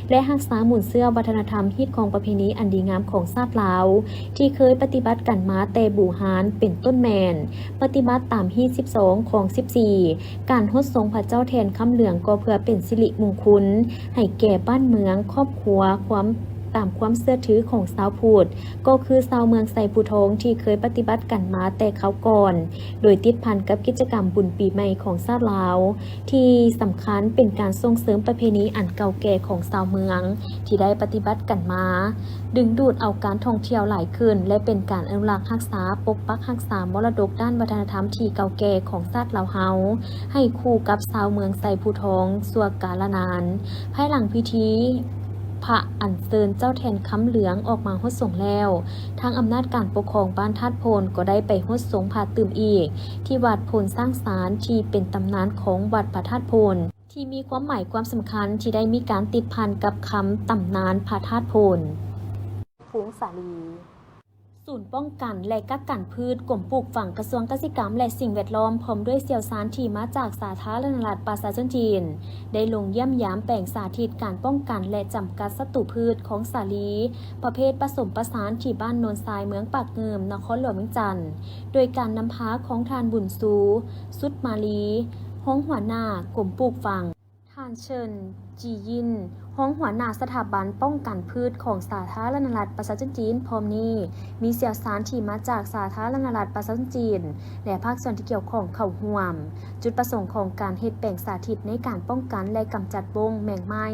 ແລະ ຮັກສາມູນເຊື້ອວັດທະນະທຳຮີດຄອງປະເພນີອັນດີງາມຂອງຊາດລາວ ທີ່ເຄີຍປະຕິບັດກັນມາແຕ່ບູຮານ ເປັນຕົ້ນແມ່ນ ປະຕິບັດຕາມຮີດສິບສອງ ຄອງສິບສີ່ ການຫົດສົງພະເຈົ້າແທ່ນຄຳເຫຼືອງກໍເພື່ອເປັນສິລິມຸງຄຸນໃຫ້ແກ່ບ້ານເມືອງ, ຄອບຄົວ, ຄວາມ ຕາມຄວາມເຊື່ອຖືຂອງຊາວພຸດ ກໍຄືຊາວເມືອງໄຊພູທອງທີ່ເຄີຍປະຕິບັດກັນມາແຕ່ຄາວກ່ອນ, ໂດຍຕິດພັນກັບກິດຈະກຳບຸນປີໃໝ່ຂອງຊາດລາວ ທີ່ສຳຄັນເປັນການສົ່ງເສີມປະເພນີອັນເກົ່າແກ່ຂອງຊາວເມືອງທີ່ໄດ້ປະຕິບັດກັນມາ, ດຶງດູດເອົາການທ່ອງທ່ຽວຫຼາຍຂຶ້ນ ແລະ ເປັນການອະນຸລັກຮັກສາ, ປົກປັກຮັກສາມໍລະດົກດ້ານວັດທະນະທຳທີ່ເກົ່າແກ່ຂອງຊາດລາວເຮົາ ໃຫ້ຄູ່ກັບຊາວເມືອງໄຊພູທອງຊົ່ວກາລະນານ. ພາຍຫຼັງພິທີພະອັນເຊີນເຈົ້າແທ່ນຄຳເຫຼືອງອອກມາຫົດສົງແລ້ວ, ທາງອຳນາດການປົກຄອງບ້ານທາດໂພນກໍໄດ້ໄປຫົດສົງພະຕື່ມອີກ ທີ່ວັດໂພນຊ້າງຊານ ທີ່ເປັນຕຳນານຂອງວັດພະທາດໂພນ ທີ່ມີຄວາມໝາຍຄວາມສຳຄັນທີ່ໄດ້ມີການຕິດພັນກັບຄຳຕຳນານພະທາດໂພນ. ຝູງສາລີ. ສູນປ້ອງກັນ ແລະ ກັກກັນພືດ ກົມປູກຝັງ ກະຊວງກະສິກຳ ແລະ ສິ່ງແວດລ້ອມ ພ້ອມດ້ວຍຊ່ຽວຊານທີ່ມາຈາກສາທາລະນະລັດປະຊາຊົນຈີນ ໄດ້ລົງຢ້ຽມຢາມແປງສາທິດການປ້ອງກັນ ແລະ ຈຳກັດສັດຕູພືດຂອງສາລີ ປະເພດປະສົມປະສານ ທີ່ບ້ານໂນນຊາຍ ເມືອງປາກງື່ມ ນະຄອນຫຼວງວຽງຈັນ ໂດຍການນຳພາຂອງທ່ານ ບຸນຊູ ສຸດມາລີ ຮອງຫົວໜ້າກົມປູກຝັງ. ທ່ານ ເຊີນ ຈີຢິນ ຮອງຫົວໜ້າສະຖາບັນປ້ອງກັນພືດຂອງສາທາລະນະລັດປະຊາຊົນຈີນ. ພ້ອມນີ້ ມີຊ່ຽວຊານທີ່ມາຈາກສາທາລະນະລັດປະຊາຊົນຈີນ ແລະ ພາກສ່ວນທີ່ກ່ຽວຂ້ອງເຂົ້າຮ່ວມ. ຈຸດປະສົງຂອງການເຮັດແປງສາທິດໃນການປ້ອງກັນ ແລະ ກຳຈັດບົ້ງ, ແມງໄມ້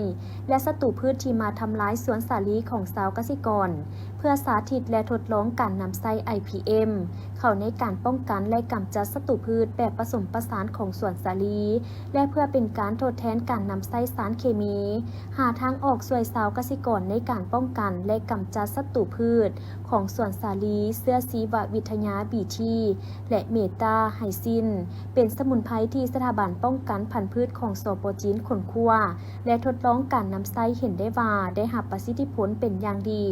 ແລະ ສັດຕູພືດທີ່ມາທຳລາຍສວນສາລີຂອງຊາວກະສິກອນ ເພື່ອສາທິດ ແລະ ທົດລອງການນຳໃຊ້ ໄອພີເອັມ ເຂົ້າໃນການປ້ອງກັນ ແລະ ກຳຈັດສັດຕູພືດແບບປະສົມປະສານຂອງສວນສາລີ ແລະ ເພື່ອເປັນການທົດແທນການນຳໃຊ້ສານເຄມີ, ຫາທາງອອກຊ່ວຍຊາວກະສິກອນໃນການປ້ອງກັນ ແລະ ກຳຈັດສັດຕູພືດຂອງສວນສາລີ, ເຊື້ອຊີວະວິທະຍາ ບີທີ ແລະ ເມຕາໄຮຊິນ ເປັນສະໝຸນໄພທີ່ສະຖາບັນປ້ອງກັນພັນພືດຂອງ ສປ ຈີນ ຄົ້ນຄວ້າ ແລະ ທົດລອງການນຳໃຊ້ ເຫັນໄດ້ວ່າໄດ້ຮັບປະສິດທິຜົນເປັນຢ່າງດີ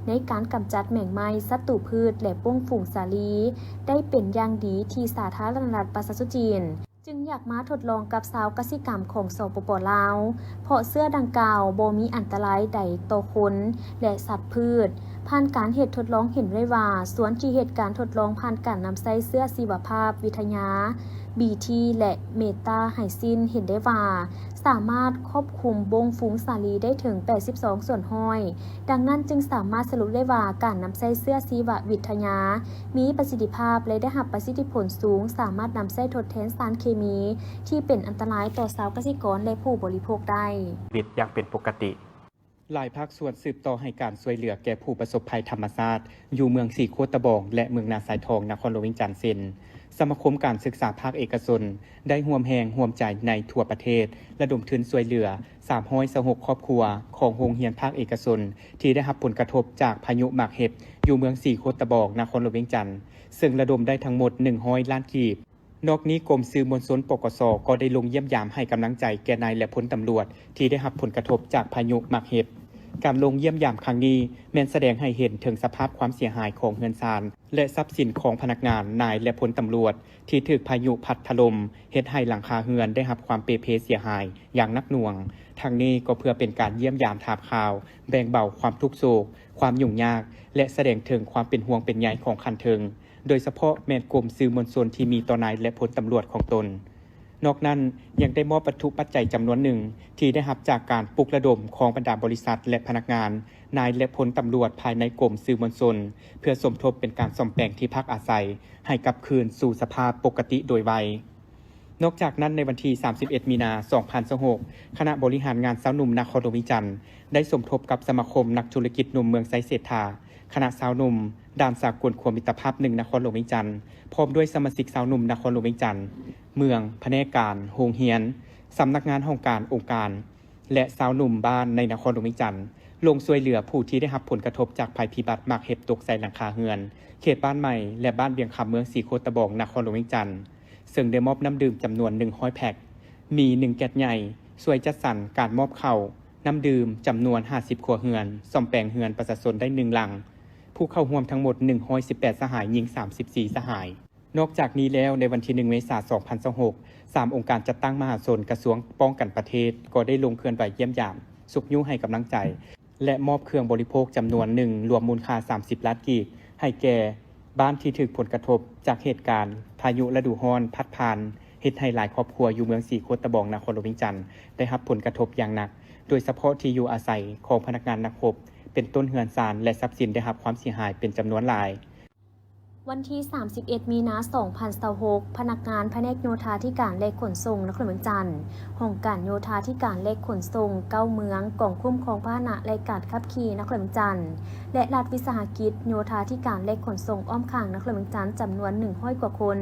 ໃນການກຳຈັດແມງໄມ້, ສັດຕູພືດ ແລະ ປົ້ງຝູງສາລີ ໄດ້ເປັນຢ່າງດີ ທີ່ສາທາລະນະລັດປະຊາຊົນຈີນ ຈຶ່ງຢາກມາທົດລອງກັບຊາວກະສິກຳຂອງ ສປປ ລາວ ເພາະເຊື້ອດັ່ງກ່າວບໍ່ມີອັນຕະລາຍໃດຕໍ່ຄົນ ແລະ ສັດພືດ, ຜ່ານການເຮັດທົດລອງເຫັນໄດ້ວ່າ ສ່ວນທີ່ເຮັດການທົດລອງຜ່ານການນຳໃຊ້ເຊື້ອຊີວະພາບວິທະຍາ ບີທີ ແລະ ເມຕາໄຮຊິນ ເຫັນໄດ້ວ່າ ສາມາດຄວບຄຸມບົ້ງຝູງສາລີໄດ້ເຖິງ ແປດສິບສອງສ່ວນຮ້ອຍ. ດັ່ງນັ້ນຈຶ່ງສາມາດສະຫຼຸບໄດ້ວ່າ ການນຳໃຊ້ເຊື້ອຊີວະວິທະຍາມີປະສິດທິພາບ ແລະ ໄດ້ຮັບປະສິດທິຜົນສູງ, ສາມາດນຳໃຊ້ທົດແທນສານເຄມີທີ່ເປັນອັນຕະລາຍຕໍ່ຊາວກະສິກອນ ແລະ ຜູ້ບໍລິໂພກໄດ້. ຊີວິດຢ່າງເປັນປົກກະຕິ. ຫຼາຍພາກສ່ວນສືບຕໍ່ໃຫ້ການຊ່ວຍເຫຼືອແກ່ຜູ້ປະສົບໄພທຳມະຊາດ ຢູ່ເມືອງສີໂຄດຕະບອງ ແລະ ເມືອງນາຊາຍທອງ ນະຄອນຫຼວງວຽງຈັນ ເຊັ່ນ ສະມາຄົມການສຶກສາພາກເອກະຊົນ ໄດ້ຮ່ວມແຮງຮ່ວມໃຈໃນທົ່ວປະເທດ ລະດົມທຶນຊ່ວຍເຫຼືອ ສາມຮ້ອຍຊາວຫົກຄອບຄົວ ຂອງໂຮງຮຽນພາກເອກະຊົນ ທີ່ໄດ້ຮັບຜົນກະທົບຈາກພາຍຸໝາກເຫັບ ຢູ່ເມືອງສີໂຄດຕະບອງ ນະຄອນຫຼວງວຽງຈັນ ເຊິ່ງລະດົມໄດ້ທັງໝົດ ໜຶ່ງຮ້ອຍລ້ານກີບ. ນອກນີ້ ກົມສື່ມວນຊົນ ປກສ ກໍໄດ້ລົງຢ້ຽມຢາມໃຫ້ກຳລັງໃຈແກ່ນາຍ ແລະ ພົນຕຳຫຼວດ ທີ່ໄດ້ຮັບຜົນກະທົບຈາກພາຍຸໝາກເຫັບ. ການລົງຢ້ຽມຢາມຄັ້ງນີ້ ແມ່ນສະແດງໃຫ້ເຫັນເຖິງສະພາບຄວາມເສຍຫາຍຂອງເຮືອນຊານ ແລະ ຊັບສິນຂອງພະນັກງານ, ນາຍ ແລະ ພົນຕຳຫຼວດ ທີ່ຖືກພາຍຸພັດຖະຫຼົ່ມ ເຮັດໃຫ້ຫຼັງຄາເຮືອນໄດ້ຮັບຄວາມເປເພເສຍຫາຍຢ່າງໜັກໜ່ວງ. ທັງນີ້ກໍເພື່ອເປັນການຢ້ຽມຢາມຖາມຂ່າວ, ແບ່ງເບົາຄວາມທຸກໂສກ, ຄວາມຫຍຸ້ງຍາກ ແລະ ສະແດງເຖິງຄວາມເປັນຫ່ວງເປັນໃຍຂອງຂັ້ນເທິງ, ໂດຍສະເພາະແມ່ນກົມສື່ມວນຊົນທີ່ມີຕໍ່ນາຍ ແລະ ພົນຕຳຫຼວດຂອງຕົນ. ນອກນັ້ນ ຍັງໄດ້ມອບວັດຖຸປັດໄຈຈຳນວນໜຶ່ງ ທີ່ໄດ້ຮັບຈາກການປຸກລະດົມຂອງບັນດາບໍລິສັດ ແລະ ພະນັກງານ, ນາຍ ແລະ ພົນຕຳຫຼວດພາຍໃນກົມສື່ມວນຊົນ ເພື່ອສົມທົບເປັນການສ້ອມແປງທີ່ພັກອາໄສໃຫ້ກັບຄືນສູ່ສະພາບປົກກະຕິໂດຍໄວ. ນອກຈາກນັ້ນ, ໃນວັນທີ ສາມສິບເອັດ ມີນາ ສອງພັນຊາວຫົກ ຄະນະບໍລິຫານງານຊາວໜຸ່ມນະຄອນຫຼວງວຽງຈັນ ໄດ້ສົມທົບກັບສະມາຄົມນັກທຸລະກິດໜຸ່ມເມືອງໄຊເສດຖາ, ຄະນະຊາວໜຸ່ມ ດ່ານສາກົນຂົວມິດຕະພາບໜຶ່ງ ນະຄອນຫຼວງວຽງຈັນ ພ້ອມດ້ວຍສະມາຊິກຊາວໜຸ່ມນະຄອນຫຼວງວຽງຈັນ, ເມືອງ, ພະແນກການ, ໂຮງຮຽນ, ສຳນັກງານຫ້ອງການ, ອົງການ ແລະ ຊາວໜຸ່ມບ້ານໃນນະຄອນຫຼວງວຽງຈັນ ລົງຊ່ວຍເຫຼືອຜູ້ທີ່ໄດ້ຮັບຜົນກະທົບຈາກໄພພິບັດໝາກເຫັບຕົກໃສ່ຫຼັງຄາເຮືອນ ເຂດບ້ານໃໝ່ ແລະ ບ້ານວຽງຄຳ ເມືອງສີໂຄດຕະບອງ ນະຄອນຫຼວງວຽງຈັນ ເຊິ່ງໄດ້ມອບນ້ຳດື່ມຈຳນວນ ໜຶ່ງຮ້ອຍແພັກ, ມີ ໜຶ່ງແກັດໃຫຍ່, ຊ່ວຍຈັດສັນການມອບເຂົ້າ, ນ້ຳດື່ມ ຈຳນວນ ຫ້າສິບ ຄົວເຮືອນ, ສ້ອມແປງເຮືອນປະຊາຊົນໄດ້ ໜຶ່ງ ຫຼັງ, ຜູ້ເຂົ້າຮ່ວມທັງໝົດ ໜຶ່ງຮ້ອຍສິບແປດ ສະຫາຍ, ຍິງ ສາມສິບສີ່ ສະຫາຍ. ນອກຈາກນີ້ແລ້ວ, ໃນວັນທີ ໜຶ່ງ ເມສາ ສອງພັນຊາວຫົກ ສາມອົງການຈັດຕັ້ງມະຫາຊົນ ກະຊວງປ້ອງກັນປະເທດ ກໍໄດ້ລົງເຄື່ອນໄຫວຢ້ຽມຢາມ, ຊຸກຍູ້ໃຫ້ກຳລັງໃຈ ແລະ ມອບເຄື່ອງບໍລິໂພກຈຳນວນໜຶ່ງ ລວມມູນຄ່າ ສາມສິບ ລ້ານກີບ ໃຫ້ແກ່ບ້ານທີ່ຖືກຜົນກະທົບຈາກເຫດການພາຍຸລະດູຮ້ອນພັດຜ່ານ ເຮັດໃຫ້ຫຼາຍຄອບຄົວຢູ່ເມືອງສີໂຄດຕະບອງ ນະຄອນຫຼວງວຽງຈັນ ໄດ້ຮັບຜົນກະທົບຢ່າງໜັກ, ໂດຍສະເພາະທີ່ຢູ່ອາໄສຂອງພະນັກງານນັກຮົບ ເປັນຕົ້ນເຮືອນຊານ ແລະ ຊັບສິນໄດ້ຮັບຄວາມເສຍຫາຍເປັນຈຳນວນຫຼາຍ. ວັນທີ ສາມສິບເອັດ ມີນາ ສອງພັນຊາວຫົກ ພະນັກງານພະແນກໂຍທາທິການ ແລະ ຂົນສົ່ງ ນະຄອນຫຼວງວຽງຈັນ, ຫ້ອງການໂຍທາທິການ ແລະ ຂົນສົ່ງ ເກົ້າເມືອງ, ກອງຄຸ້ມຄອງພາຫະນະ ແລະ ການຂັບຂີ່ ນະຄອນຫຼວງວຽງຈັນ ແລະ ລັດວິສາຫະກິດໂຍທາທິການ ແລະ ຂົນສົ່ງອ້ອມຂ້າງ ນະຄອນຫຼວງວຽງຈັນ ຈຳນວນ ໜຶ່ງຮ້ອຍ ກວ່າຄົນ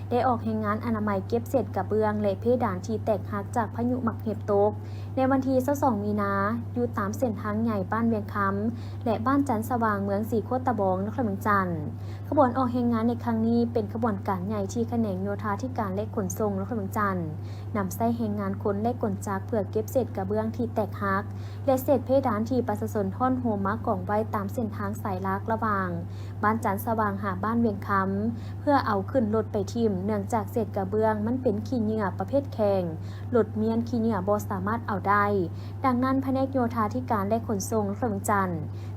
ໄດ້ອອກແຮງງານອະນາໄມເກັບເສດກະເບື້ອງ ແລະ ເພດານທີ່ແຕກຫັກຈາກພາຍຸໝາກເຫັບຕົກ ໃນວັນທີ ຊາວສອງ ມີນາ ຢູ່ຕາມເສັ້ນທາງໃຫຍ່ບ້ານວຽງຄຳ ແລະ ບ້ານຈັນສະຫວ່າງ ເມືອງສີໂຄດຕະບອງ ນະຄອນຫຼວງວຽງຈັນ. ຂະບວນອອກແຮງງານໃນຄັ້ງນີ້ ເປັນຂະບວນການໃຫຍ່ທີ່ຂະແໜງໂຍທາທິການ ແລະ ຂົນສົ່ງ ນະຄອນຫຼວງວຽງຈັນ ນຳໃຊ້ແຮງງານຄົນ ແລະ ກົນຈັກ ເພື່ອເກັບເສດກະເບື້ອງທີ່ແຕກຫັກ ແລະ ເສດເພດານທີ່ປະຊາຊົນຮ້ອນໂຮມມາກອງໄວ້ຕາມເສັ້ນທາງສາຍຫຼັກລະຫວ່າງ ບ້ານຈັນສະຫວ່າງຫາບ້ານວຽງຄຳ ເພື່ອເອົາຂຶ້ນລົດໄປຖິ້ມ, ເນື່ອງຈາກເສດກະເບື້ອງມັນເປັນຂີ້ເຫຍື້ອປະເພດແຂງ, ລົດມ້ຽນຂີ້ເຫຍື້ອບໍ່ສາມາດເອົາໄດ້. ດັ່ງນັ້ນ, ພະແນກໂຍທາທິການ ແລະ ຂົນສົ່ງນະຄອນຫຼວງວຽງຈັນ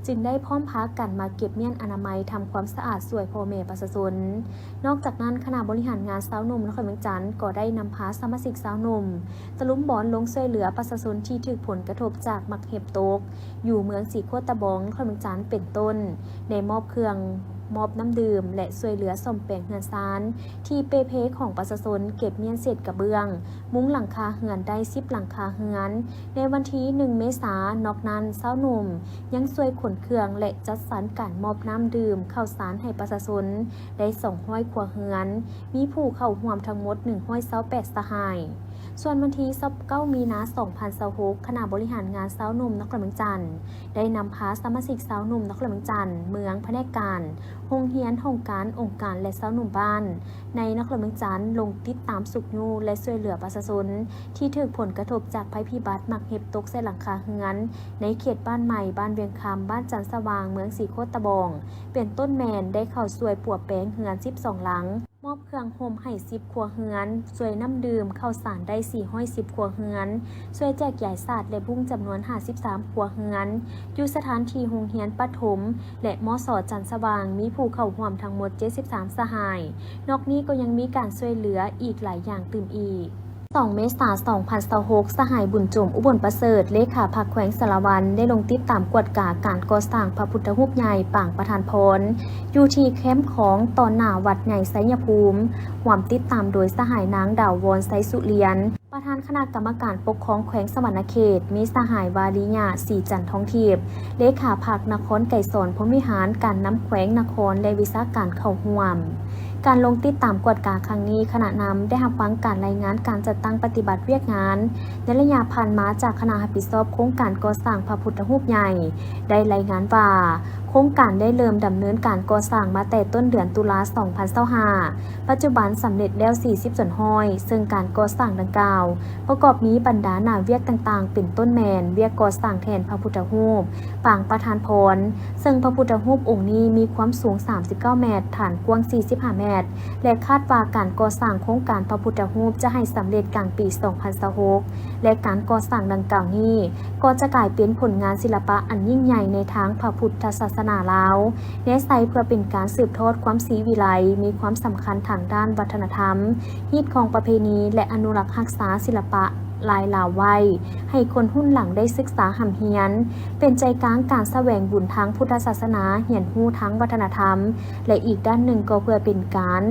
ຈຶ່ງໄດ້ພ້ອມພາກັນມາເກັບມ້ຽນອະນາໄມ, ທຳຄວາມສະອາດຊ່ວຍພໍ່ແມ່ປະຊາຊົນ. ນອກຈາກນັ້ນ, ຄະນະບໍລິຫານງານຊາວໜຸ່ມນະຄອນຫຼວງວຽງຈັນ ກໍໄດ້ນຳພາສະມາຊິກຊາວໜຸ່ມ ຕະລຸມບອນລົງຊ່ວຍເຫຼືອປະຊາຊົນທີ່ຖືກຜົນກະທົບຈາກໝາກເຫັບຕົກ ຢູ່ເມືອງສີໂຄດຕະບອງ ນະຄອນຫຼວງວຽງຈັນ ເປັນຕົ້ນ ໄດ້ມອບເຄື່ອງ, ມອບນ້ຳດື່ມ ແລະ ຊ່ວຍເຫຼືອສ້ອມແປງເຮືອນຊານທີ່ເປ່ເພຂອງປະຊາຊົນ, ເກັບມ້ຽນເສດກະເບື້ອງ, ມຸງຫຼັງຄາເຮືອນໄດ້ສິບຫຼັງຄາເຮືອນ ໃນວັນທີໜຶ່ງ ເມສາ. ນອກນັ້ນ, ຊາວໜຸ່ມຍັງຊ່ວຍຂົນເຄື່ອງ ແລະ ຈັດສັນການມອບນ້ຳດື່ມ, ເຂົ້າສານໃຫ້ປະຊາຊົນໄດ້ສອງຮ້ອຍຄົວເຮືອນ, ມີຜູ້ເຂົ້າຮ່ວມທັງໝົດໜຶ່ງຮ້ອຍຊາວແປດສະຫາຍ. ສ່ວນວັນທີຊາວເກົ້າ ມີນາ ສອງພັນຊາວຫົກ ຄະນະບໍລິຫານງານຊາວໜຸ່ມນະຄອນຫຼວງວຽງຈັນ ໄດ້ນຳພາສະມາຊິກຊາວໜຸ່ມນະຄອນຫຼວງວຽງຈັນ, ເມືອງ, ພະແນກການ, ໂຮງຮຽນ, ຫ້ອງການ, ອົງການ ແລະ ຊາວໜຸ່ມບ້ານ ໃນນະຄອນຫຼວງວຽງຈັນ ລົງຕິດຕາມຊຸກຍູ້ ແລະ ຊ່ວຍເຫຼືອປະຊາຊົນທີ່ຖືກຜົນກະທົບຈາກໄພພິບັດໝາກເຫັບຕົກໃສ່ຫຼັງຄາເຮືອນ ໃນເຂດບ້ານໃໝ່, ບ້ານວຽງຄຳ, ບ້ານຈັນສະຫວ່າງ, ເມືອງສີໂຄດຕະບອງ ເປັນຕົ້ນແມ່ນໄດ້ເຂົ້າຊ່ວຍປົວແປງເຮືອນສິບສອງຫຼັງ. ມອບເຄື່ອງຮົ່ມໃຫ້ສິບຄົວເຮືອນ, ຊ່ວຍນ້ຳດື່ມ, ເຂົ້າສານໄດ້ສີ່ຮ້ອຍສິບຄົວເຮືອນ, ຊ່ວຍແຈກຢາຍສາດ ແລະ ບຸ້ງຈຳນວນຫ້າສິບສາມຄົວເຮືອນ, ຢູ່ສະຖານທີ່ໂຮງຮຽນປະຖົມ ແລະ ມສ ຈັນສະຫວ່າງ ມີຜູ້ເຂົ້າຮ່ວມທັງໝົດເຈັດສິບສາມສະຫາຍ. ນອກນີ້ກໍຍັງມີການຊ່ວຍເຫຼືອອີກຫຼາຍຢ່າງຕື່ມອີກ. ສອງເມສາ ສອງພັນຊາວຫົກ ສະຫາຍ ບຸນຈົມ ອຸບົນປະເສີດ ເລຂາພັກແຂວງສາລະວັນ ໄດ້ລົງຕິດຕາມກວດກາການກໍ່ສ້າງພະພຸດທະຮູບໃຫຍ່ປາງປະທານພອນ ຢູ່ທີ່ແຄມຂອງ ຕໍ່ໜ້າວັດໃຫຍ່ໄຊຍະພູມ, ຮ່ວມຕິດຕາມໂດຍສະຫາຍ ນາງ ດາວວອນ ໄຊສຸລຽນ ປະທານຄະນະກຳມະການປົກຄອງແຂວງສະຫວັນນະເຂດ, ມີສະຫາຍ ວາລີຍາ ສີຈັນທອງທິບ ເລຂາພັກນະຄອນໄກສອນ ພົມວິຫານ, ການນຳແຂວງນະຄອນ ແລະ ວິຊາການເຂົ້າຮ່ວມ. ການລົງຕິດຕາມກວດກາຄັ້ງນີ້, ຄະນະນຳໄດ້ຮັບຟັງການລາຍງານການຈັດຕັ້ງປະຕິບັດວຽກງານໃນໄລຍະຜ່ານມາຈາກຄະນະຮັບຜິດຊອບໂຄງການກໍ່ສ້າງພະພຸດທະຮູບໃຫຍ່, ໄດ້ລາຍງານວ່າ ໂຄງການໄດ້ເລີ່ມດຳເນີນການກໍ່ສ້າງມາແຕ່ຕົ້ນເດືອນຕຸລາ ສອງພັນຊາວຫ້າ ປັດຈຸບັນສຳເລັດແລ້ວສີ່ສິບສ່ວນຮ້ອຍ, ເຊິ່ງການກໍ່ສ້າງດັ່ງກ່າວ ປະກອບມີບັນດາໜ້າວຽກຕ່າງໆ ເປັນຕົ້ນແມ່ນວຽກກໍ່ສ້າງແທ່ນພະພຸດທະຮູບປາງປະທານພອນ, ເຊິ່ງພະພຸດທະຮູບອົງນີ້ມີຄວາມສູງສາມສິບເກົ້າແມັດ, ຖານກວ້າງສີ່ສິບຫ້າແມັດ ແລະ ຄາດວ່າການກໍ່ສ້າງໂຄງການພະພຸດທະຮູບຈະໃຫ້ສຳເລັດກາງປີສອງພັນຊາວຫົກ ແລະ ການກໍ່ສ້າງດັ່ງກ່າວນີ້ ກໍຈະກາຍເປັນຜົນງານສິລະປະອັນຍິ່ງໃຫຍ່ໃນທາງພະພຸດທະສາສະໜາລາວ ແນໃສ່ເພື່ອເປັນການສືບທອດຄວາມສີວິໄລ, ມີຄວາມສຳຄັນທາງດ້ານວັດທະນະທຳ, ຮີດຄອງປະເພນີ ແລະ ອະນຸລັກຮັກສາສິລະປະລາຍລາວໄວ້ ໃຫ້ຄົນຮຸ່ນຫຼັງໄດ້ສຶກສາຮ່ຳຮຽນ, ເປັນໃຈກາງການສະແຫວງບຸນທາງພຸດທະສາສະໜາ, ຮຽນຮູ້ທາງວັດທະນະທຳ ແລະ ອີກດ້ານໜຶ່ງກໍເພື່ອເປັນການ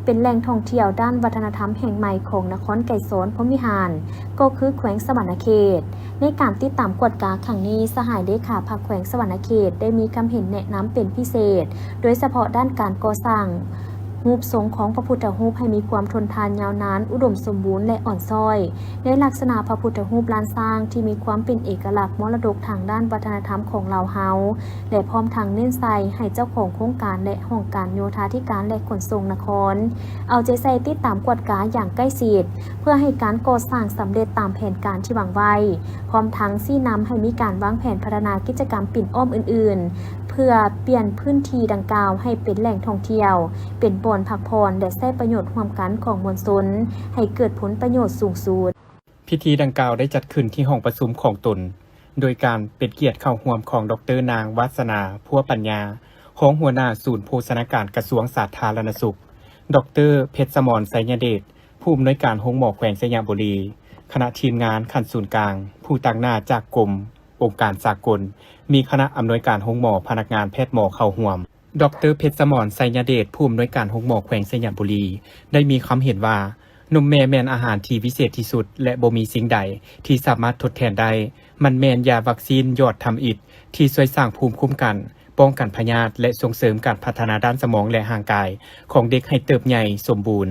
ເປັນແຫຼ່ງທ່ອງທ່ຽວດ້ານວັດທະນະທຳແຫ່ງໃໝ່ຂອງນະຄອນໄກສອນ ພົມວິຫານ ກໍຄືແຂວງສະຫວັນນະເຂດ. ໃນການຕິດຕາມກວດກາຄັ້ງນີ້, ສະຫາຍເລຂາພັກແຂວງສະຫວັນນະເຂດ ໄດ້ມີຄຳເຫັນແນະນຳເປັນພິເສດ, ໂດຍສະເພາະດ້ານການກໍ່ສ້າງຮູບຊົງຂອງພະພຸດທະຮູບໃຫ້ມີຄວາມທົນທານຍາວນານ, ອຸດົມສົມບູນ ແລະ ອ່ອນຊ້ອຍ ໃນລັກສະນະພະພຸດທະຮູບລ້ານຊ້າງ ທີ່ມີຄວາມເປັນເອກະລັກມໍລະດົກທາງດ້ານວັດທະນະທຳຂອງລາວເຮົາ ແລະ ພ້ອມທັງເນັ້ນໃສ່ໃຫ້ເຈົ້າຂອງໂຄງການ ແລະ ຫ້ອງການໂຍທາທິການ ແລະ ຂົນສົ່ງນະຄອນ ເອົາໃຈໃສ່ຕິດຕາມກວດກາຢ່າງໃກ້ຊິດ ເພື່ອໃຫ້ການກໍ່ສ້າງສຳເລັດຕາມແຜນການທີ່ວາງໄວ້, ພ້ອມທັງຊີ້ນຳໃຫ້ມີການວາງແຜນພັດທະນາກິດຈະກຳປິ່ນອ້ອມອື່ນໆ ເພື່ອປ່ຽນພື້ນທີ່ດັ່ງກ່າວໃຫ້ເປັນແຫຼ່ງທ່ອງທ່ຽວ, ເປັນບ່ອນພັກຜ່ອນ ແລະ ໃຊ້ປະໂຫຍດຮ່ວມກັນຂອງມວນຊົນ ໃຫ້ເກີດຜົນປະໂຫຍດສູງສຸດ. ພິທີດັ່ງກ່າວໄດ້ຈັດຂຶ້ນທີ່ຫ້ອງປະຊຸມຂອງຕົນ, ໂດຍການເປັນກຽດເຂົ້າຮ່ວມຂອງ ດອກເຕີ ນາງ ວາດສະໜາ ພົວປັນຍາ, ຮອງຫົວໜ້າສູນໂພຊະນາການກະຊວງສາທາລະນະສຸກ, ດອກເຕີ ເພັດສະໝອນ ໄຊຍະເດດ, ຜູ້ອຳນວຍການໂຮງໝໍແຂວງໄຊຍະບູລີ, ຄະນະທີມງານຂັ້ນສູນກາງ, ຜູ້ຕາງໜ້າຈາກກົມ, ອົງການສາກົນ, ມີຄະນະອຳນວຍການໂຮງໝໍ, ພະນັກງານແພດໝໍເຂົ້າຮ່ວມ. ດອກເຕີ ເພັດສະໝອນ ໄຊຍະເດດ, ຜູ້ອຳນວຍການໂຮງໝໍແຂວງໄຊຍະບູລີ ໄດ້ມີຄຳເຫັນວ່າ, ນົມແມ່ແມ່ນອາຫານທີ່ວິເສດທີ່ສຸດ ແລະ ບໍ່ມີສິ່ງໃດທີ່ສາມາດທົດແທນໄດ້. ມັນແມ່ນຢາວັກຊີນຢອດທຳອິດທີ່ຊ່ວຍສ້າງພູມຄຸ້ມກັນ, ປ້ອງກັນພະຍາດ ແລະ ສົ່ງເສີມການພັດທະນາດ້ານສະໝອງ ແລະ ຮ່າງກາຍຂອງເດັກໃຫ້ເຕີບໃຫຍ່ສົມບູນ.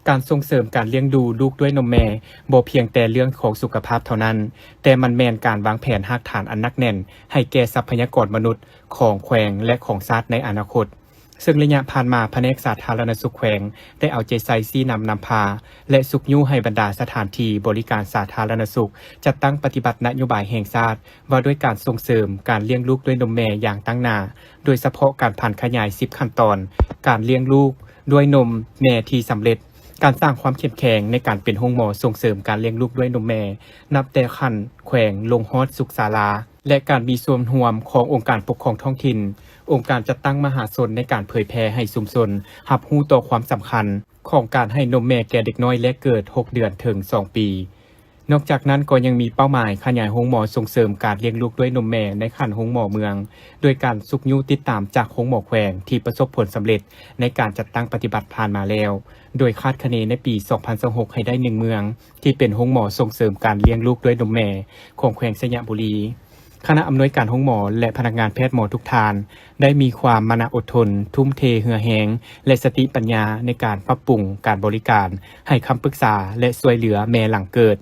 ການສົ່ງເສີມການລ້ຽງດູລູກດ້ວຍນົມແມ່ບໍ່ພຽງແຕ່ເລື່ອງຂອງສຸຂະພາບເທົ່ານັ້ນ, ແຕ່ມັນແມ່ນການວາງແຜນຮາກຖານອັນໜັກແໜ້ນໃຫ້ແກ່ຊັບພະຍາກອນມະນຸດຂອງແຂວງ ແລະ ຂອງຊາດໃນອະນາຄົດ. ເຊິ່ງໄລຍະຜ່ານມາ, ພະແນກສາທາລະນະສຸກແຂວງໄດ້ເອົາໃຈໃສ່ຊີ້ນຳນຳພາ ແລະ ຊຸກຍູ້ໃຫ້ບັນດາສະຖານທີ່ບໍລິການສາທາລະນະສຸກ ຈັດຕັ້ງປະຕິບັດນະໂຍບາຍແຫ່ງຊາດ ວ່າດ້ວຍການສົ່ງເສີມການລ້ຽງລູກດ້ວຍນົມແມ່ຢ່າງຕັ້ງໜ້າ, ໂດຍສະເພາະການຜັນຂະຫຍາຍສິບຂັ້ນຕອນການລ້ຽງລູກດ້ວຍນົມແມ່ທີ່ສຳເລັດ, ການສ້າງຄວາມເຂັ້ມແຂງໃນການເປັນໂຮງໝໍສົ່ງເສີມການລ້ຽງລູກດ້ວຍນົມແມ່ ນັບແຕ່ຂັ້ນແຂວງລົງຮອດສຸກສາລາ ແລະ ການມີສ່ວນຮ່ວມຂອງອົງການປົກຄອງທ້ອງຖິ່ນ, ອົງການຈັດຕັ້ງມະຫາຊົນໃນການເຜີຍແຜ່ໃຫ້ຊຸມຊົນຮັບຮູ້ຕໍ່ຄວາມສຳຄັນຂອງການໃຫ້ນົມແມ່ແກ່ເດັກນ້ອຍແລກເກີດ ຫົກເດືອນ ເຖິງ ສອງປີ. ນອກຈາກນັ້ນກໍຍັງມີເປົ້າໝາຍຂະຫຍາຍໂຮງໝໍສົ່ງເສີມການລ້ຽງລູກດ້ວຍນົມແມ່ໃນຂັ້ນໂຮງໝໍເມືອງ, ໂດຍການຊຸກຍູ້ຕິດຕາມຈາກໂຮງໝໍແຂວງທີ່ປະສົບຜົນສຳເລັດໃນການຈັດຕັ້ງປະຕິບັດຜ່ານມາແລ້ວ, ໂດຍຄາດຄະເນໃນປີສອງພັນຊາວຫົກໃຫ້ໄດ້ໜຶ່ງເມືອງທີ່ເປັນໂຮງໝໍສົ່ງເສີມການລ້ຽງລູກດ້ວຍນົມແມ່ຂອງແຂວງໄຊຍະບູລີ. ຄະນະອຳນວຍການໂຮງໝໍ ແລະ ພະນັກງານແພດໝໍທຸກທ່ານ ໄດ້ມີຄວາມມານະອົດທົນ, ທຸ່ມເທເຫື່ອແຮງ ແລະ ສະຕິປັນຍາໃນການປັບປຸງການບໍລິການ, ໃຫ້ຄຳປຶກສາ ແລະ ຊ່ວຍເຫຼືອແມ່ຫຼັງເກີດ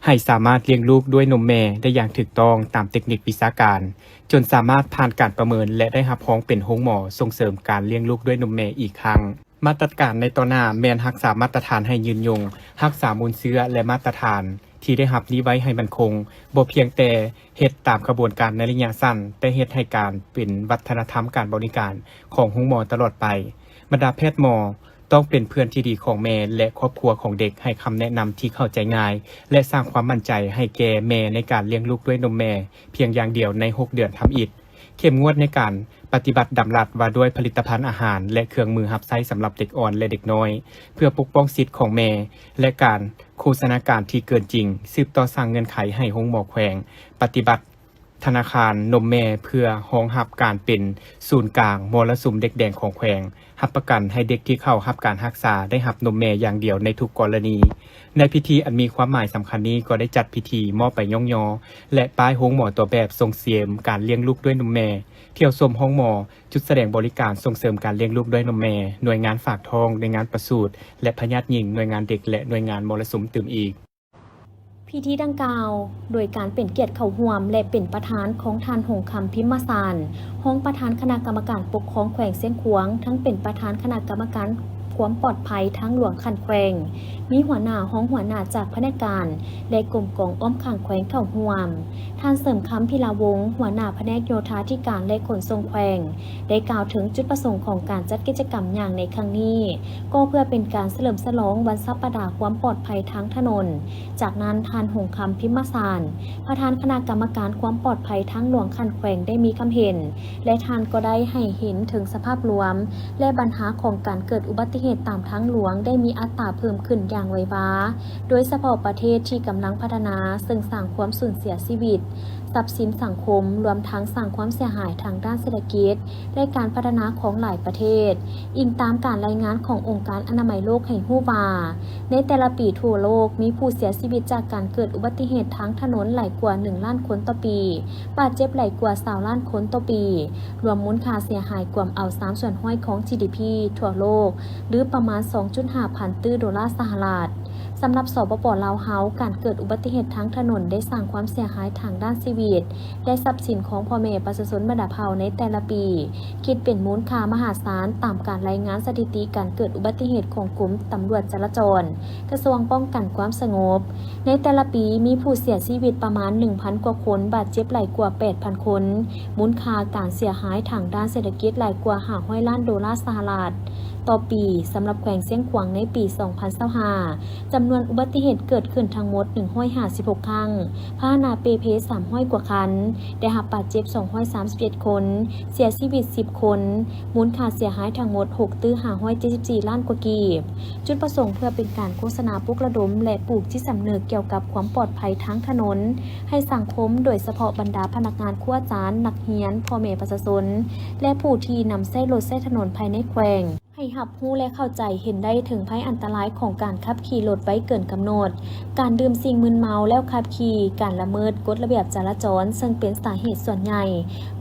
ໃຫ້ສາມາດລ້ຽງລູກດ້ວຍນົມແມ່ໄດ້ຢ່າງຖືກຕ້ອງຕາມເຕັກນິກວິຊາການ, ຈົນສາມາດຜ່ານການປະເມີນ ແລະ ໄດ້ຮັບຮອງເປັນໂຮງໝໍສົ່ງເສີມການລ້ຽງລູກດ້ວຍນົມແມ່ອີກຄັ້ງ. ມາດຕະການໃນຕໍ່ໜ້າແມ່ນຮັກສາມາດຕະຖານໃຫ້ຍືນຍົງ, ຮັກສາມູນເຊື້ອ ແລະ ມາດຕະຖານທີ່ໄດ້ຮັບນີ້ໄວ້ໃຫ້ໝັ້ນຄົງ, ບໍ່ພຽງແຕ່ເຮັດຕາມຂະບວນການໃນໄລຍະສັ້ນ, ແຕ່ເຮັດໃຫ້ການເປັນວັດທະນະທຳການບໍລິການຂອງໂຮງໝໍຕະຫຼອດໄປ. ບັນດາແພດໝໍ ຕ້ອງເປັນເພື່ອນທີ່ດີຂອງແມ່ ແລະ ຄອບຄົວຂອງເດັກ, ໃຫ້ຄຳແນະນຳທີ່ເຂົ້າໃຈງ່າຍ ແລະ ສ້າງຄວາມໝັ້ນໃຈໃຫ້ແກ່ແມ່ໃນການລ້ຽງລູກດ້ວຍນົມແມ່ພຽງຢ່າງດຽວໃນຫົກເດືອນທຳອິດ. ເຂັ້ມງວດໃນການປະຕິບັດດຳລັດວ່າດ້ວຍຜະລິດຕະພັນອາຫານ ແລະ ເຄື່ອງມືຮັບໃຊ້ສຳລັບເດັກອ່ອນ ແລະ ເດັກນ້ອຍ ເພື່ອປົກປ້ອງສິດຂອງແມ່ ແລະ ການໂຄສະນາການທີ່ເກີນຈິງ, ສືບຕໍ່ສ້າງເງື່ອນໄຂໃຫ້ໂຮງໝໍແຂວງປະຕິບັດ ທະນາຄານນົມແມ່ ເພື່ອຮອງຮັບການເປັນສູນກາງມໍລະສຸມເດັກແດງຂອງແຂວງ, ຮັບປະກັນໃຫ້ເດັກທີ່ເຂົ້າຮັບການຮັກສາໄດ້ຮັບນົມແມ່ຢ່າງດຽວໃນທຸກກໍລະນີ. ໃນພິທີອັນມີຄວາມໝາຍສຳຄັນນີ້ ກໍໄດ້ຈັດພິທີມອບໃບຍ້ອງຍໍ ແລະ ປ້າຍໂຮງໝໍຕົວແບບສົ່ງເສີມການລ້ຽງລູກດ້ວຍນົມແມ່, ທ່ຽວຊົມໂຮງໝໍ, ຈຸດສະແດງບໍລິການສົ່ງເສີມການລ້ຽງລູກດ້ວຍນົມແມ່, ໜ່ວຍງານຝາກທ້ອງ, ໜ່ວຍງານປະສູດ ແລະ ພະຍາດຍິງ, ໜ່ວຍງານເດັກ ແລະ ໜ່ວຍງານມໍລະສຸມຕື່ມອີກ. ພິທີດັ່ງກ່າວ ໂດຍການເປັນກຽດເຂົ້າຮ່ວມ ແລະ ເປັນປະທານຂອງທ່ານ ຫົງຄຳ ພິມມະສານ ຮອງປະທານຄະນະກຳມະການປົກຄອງແຂວງຊຽງຂວາງ, ທັງເປັນປະທານຄະນະກຳມະການຄວາມປອດໄພທາງຫຼວງຂັ້ນແຂວງ, ມີຫົວໜ້າ, ຮອງຫົວໜ້າຈາກພະແນກການ ແລະ ກົມກອງອ້ອມຂ້າງແຂວງເຂົ້າຮ່ວມ. ທ່ານ ເສີມຄຳ ພິລາວົງ ຫົວໜ້າພະແນກໂຍທາທິການ ແລະ ຂົນສົ່ງແຂວງ ໄດ້ກ່າວເຖິງຈຸດປະສົງຂອງການຈັດກິດຈະກຳຍ່າງໃນຄັ້ງນີ້ ກໍເພື່ອເປັນການສະເຫຼີມສະຫຼອງວັນສັບປະດາຄວາມປອດໄພທາງຖະໜົນ. ຈາກນັ້ນ ທ່ານ ຫົງຄຳ ພິມມະສານ ປະທານຄະນະກຳມະການຄວາມປອດໄພທາງຫຼວງຂັ້ນແຂວງ ໄດ້ມີຄຳເຫັນ ແລະ ທ່ານກໍໄດ້ໃຫ້ເຫັນເຖິງສະພາບລວມ ແລະ ບັນຫາຂອງການເກີດອຸບັດຕິເຫດຕາມທາງຫຼວງໄດ້ມີອັດຕາເພີ່ມຂຶ້ນຢ່າງໄວວາ, ໂດຍສະເພາະປະເທດທີ່ກຳລັງພັດທະນາ ເຊິ່ງສ້າງຄວາມສູນເສຍຊີວິດ, ຊັບສິນສັງຄົມ, ລວມທັງສ້າງຄວາມເສຍຫາຍທາງດ້ານເສດຖະກິດ ແລະ ການພັດທະນາຂອງຫຼາຍປະເທດ. ອີງຕາມການລາຍງານຂອງອົງການອະນາໄມໂລກໃຫ້ຮູ້ວ່າ, ໃນແຕ່ລະປີທົ່ວໂລກມີຜູ້ເສຍຊີວິດຈາກການເກີດອຸບັດຕິເຫດທາງຖະໜົນຫຼາຍກວ່າໜຶ່ງລ້ານຄົນຕໍ່ປີ, ບາດເຈັບຫຼາຍກວ່າຊາວລ້ານຄົນຕໍ່ປີ, ລວມມູນຄ່າເສຍຫາຍກວມເອົາສາມສ່ວນຮ້ອຍຂອງ ຈີດີພີ ທົ່ວໂລກ ຫຼື ປະມານສອງຈຸດຫ້າພັນຕື້ໂດລາສະຫະລັດ. ສຳລັບ ສປປ ລາວເຮົາ, ການເກີດອຸບັດຕິເຫດທາງຖະໜົນໄດ້ສ້າງຄວາມເສຍຫາຍທາງດ້ານຊີວິດ ແລະ ຊັບສິນຂອງພໍ່ແມ່ປະຊາຊົນບັນດາເຜົ່າໃນແຕ່ລະປີ ຄິດເປັນມູນຄ່າມະຫາສານ, ຕາມການລາຍງານສະຖິຕິການເກີດອຸບັດຕິເຫດຂອງກົມຕຳຫຼວດຈະລາຈອນ, ກະຊວງປ້ອງກັນຄວາມສະຫງົບ. ໃນແຕ່ລະປີ ມີຜູ້ເສຍຊີວິດປະມານໜຶ່ງພັນກວ່າຄົນ, ບາດເຈັບຫຼາຍກວ່າແປດພັນຄົນ, ມູນຄ່າການເສຍຫາຍທາງດ້ານເສດຖະກິດຫຼາຍກວ່າຫ້າຮ້ອຍລ້ານໂດລາສະຫະລັດຕໍ່ປີ. ສຳລັບແຂວງຊຽງຂວາງໃນປີສອງພັນຊາວຫ້າ ຈຳນວນອຸບັດຕິເຫດເກີດຂຶ້ນທັງໝົດໜຶ່ງຮ້ອຍຫ້າສິບຫົກຄັ້ງ, ພາຫະນະເປ່ເພສາມຮ້ອຍກວ່າຄັນ, ໄດ້ຮັບບາດເຈັບສອງຮ້ອຍສາມສິບເຈັດຄົນ, ເສຍຊີວິດສິບຄົນ, ມູນຄ່າເສຍຫາຍທັງໝົດຫົກຕື້ຫ້າຮ້ອຍເຈັດສິບສີ່ລ້ານກວ່າກີບ. ຈຸດປະສົງເພື່ອເປັນການໂຄສະນາປຸກລະດົມ ແລະ ປູກຈິດສຳນຶກກ່ຽວກັບຄວາມປອດໄພທາງຖະໜົນໃຫ້ສັງຄົມ, ໂດຍສະເພາະບັນດາພະນັກງານ, ຄູອາຈານ, ນັກຮຽນ, ພໍ່ແມ່ປະຊາຊົນ ແລະ ຜູ້ທີ່ນຳໃຊ້ລົດໃຊ້ຖະໜົນພາຍໃນແຂວງ ໃຫ້ຮັບຮູ້ ແລະ ເຂົ້າໃຈເຫັນໄດ້ເຖິງໄພອັນຕະລາຍຂອງການຂັບຂີ່ລົດໄວເກີນກຳນົດ, ການດື່ມສິ່ງມຶນເມົາແລ້ວຂັບຂີ່, ການລະເມີດກົດລະບຽບຈະລາຈອນ, ເຊິ່ງເປັນສາເຫດສ່ວນໃຫຍ່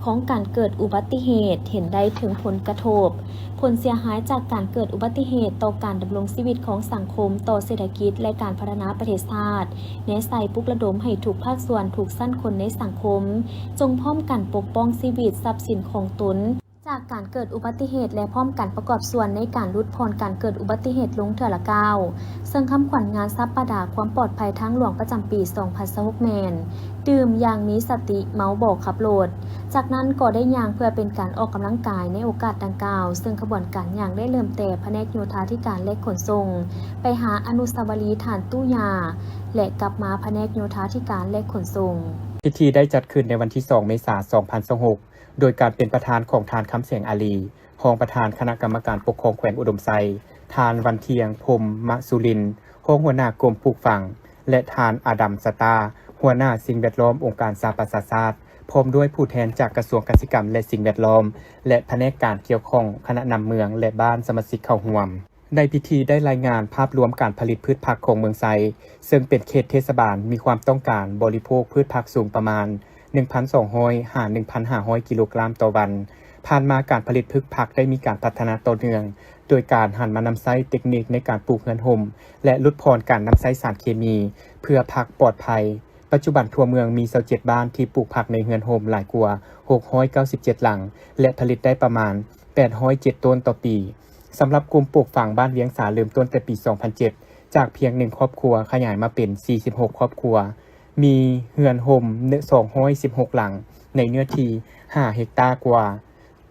ຂອງການເກີດອຸບັດຕິເຫດ, ເຫັນໄດ້ເຖິງຜົນກະທົບ, ຜົນເສຍຫາຍຈາກການເກີດອຸບັດຕິເຫດຕໍ່ການດຳລົງຊີວິດຂອງສັງຄົມ, ຕໍ່ເສດຖະກິດ ແລະ ການພັດທະນາປະເທດຊາດ, ແນໃສ່ປຸກລະດົມໃຫ້ທຸກພາກສ່ວນ, ທຸກຊັ້ນຄົນໃນສັງຄົມ ຈົ່ງພ້ອມກັນປົກປ້ອງຊີວິດ, ຊັບສິນຂອງຕົນ ຈາກການເກີດອຸບັດຕິເຫດ ແລະ ພ້ອມກັນປະກອບສ່ວນໃນການຫຼຸດຜ່ອນການເກີດອຸບັດຕິເຫດລົງເທື່ອລະກ້າວ, ເຊິ່ງຄຳຂວັນງານສັບປະດາຄວາມປອດໄພທາງຫຼວງປະຈຳປີສອງພັນຊາວຫົກແມ່ນ ດື່ມຢ່າງມີສະຕິ, ເມົາບໍ່ຂັບລົດ. ຈາກນັ້ນກໍໄດ້ຍ່າງເພື່ອເປັນການອອກກຳລັງກາຍໃນໂອກາດດັ່ງກ່າວ, ເຊິ່ງຂະບວນການຍ່າງໄດ້ເລີ່ມແຕ່ພະແນກໂຍທາທິການ ແລະ ຂົນສົ່ງ ໄປຫາອະນຸສາວະລີທ່ານຕູ້ຢາ ແລະ ກັບມາພະແນກໂຍທາທິການ ແລະ ຂົນສົ່ງ. ພິທີໄດ້ຈັດຂຶ້ນໃນວັນທີສອງເມສາສອງພັນຊາວຫົກ ໂດຍການເປັນປະທານຂອງທ່ານ ຄຳແສງ ອາລີ ຮອງປະທານຄະນະກຳມະການປົກຄອງແຂວງອຸດົມໄຊ, ທ່ານ ວັນທຽງ ພົມມະສຸລິນ ຮອງຫົວໜ້າກົມປູກຝັງ ແລະ ທ່ານ ອາດັມ ສະຕາ ຫົວໜ້າສິ່ງແວດລ້ອມອົງການສະຫະປະຊາຊາດ, ພ້ອມດ້ວຍຜູ້ແທນຈາກກະຊວງກະສິກຳ ແລະ ສິ່ງແວດລ້ອມ ແລະ ພະແນກການກ່ຽວຂ້ອງ, ຄະນະນຳເມືອງ ແລະ ບ້ານສະມາຊິກເຂົ້າຮ່ວມ. ໃນພິທີໄດ້ລາຍງານພາບລວມການຜະລິດພືດຜັກຂອງເມືອງໄຊ, ເຊິ່ງເປັນເຂດເທດສະບານມີຄວາມຕ້ອງການບໍລິໂພກພືດຜັກສູງປະມານ ໜຶ່ງພັນສອງຮ້ອຍ ຫາ ໜຶ່ງພັນຫ້າຮ້ອຍ ກິໂລກຣາມຕໍ່ວັນ. ຜ່ານມາການຜະລິດພືດຜັກໄດ້ມີການພັດທະນາຕໍ່ເນື່ອງ, ໂດຍການຫັນມານຳໃຊ້ເຕັກນິກໃນການປູກເຮືອນຮົ່ມ ແລະ ຫຼຸດຜ່ອນການນຳໃຊ້ສານເຄມີ ເພື່ອຜັກປອດໄພ. ປັດຈຸບັນທົ່ວເມືອງມີຊາວເຈັດບ້ານທີ່ປູກຜັກໃນເຮືອນຮົ່ມຫຼາຍກວ່າຫົກຮ້ອຍເກົ້າສິບເຈັດຫຼັງ ແລະ ຜະລິດໄດ້ປະມານແປດຮ້ອຍເຈັດໂຕນຕໍ່ປີ. ສຳລັບກຸ່ມປູກຝັງບ້ານວຽງສາເລີ່ມຕົ້ນແຕ່ປີສອງພັນເຈັດ ຈາກພຽງໜຶ່ງຄອບຄົວຂະຫຍາຍມາເປັນສີ່ສິບຫົກຄອບຄົວ, ມີເຮືອນຮົ່ມສອງຮ້ອຍສິບຫົກຫຼັງ ໃນເນື້ອທີ່ຫ້າເຮັກຕາກວ່າ.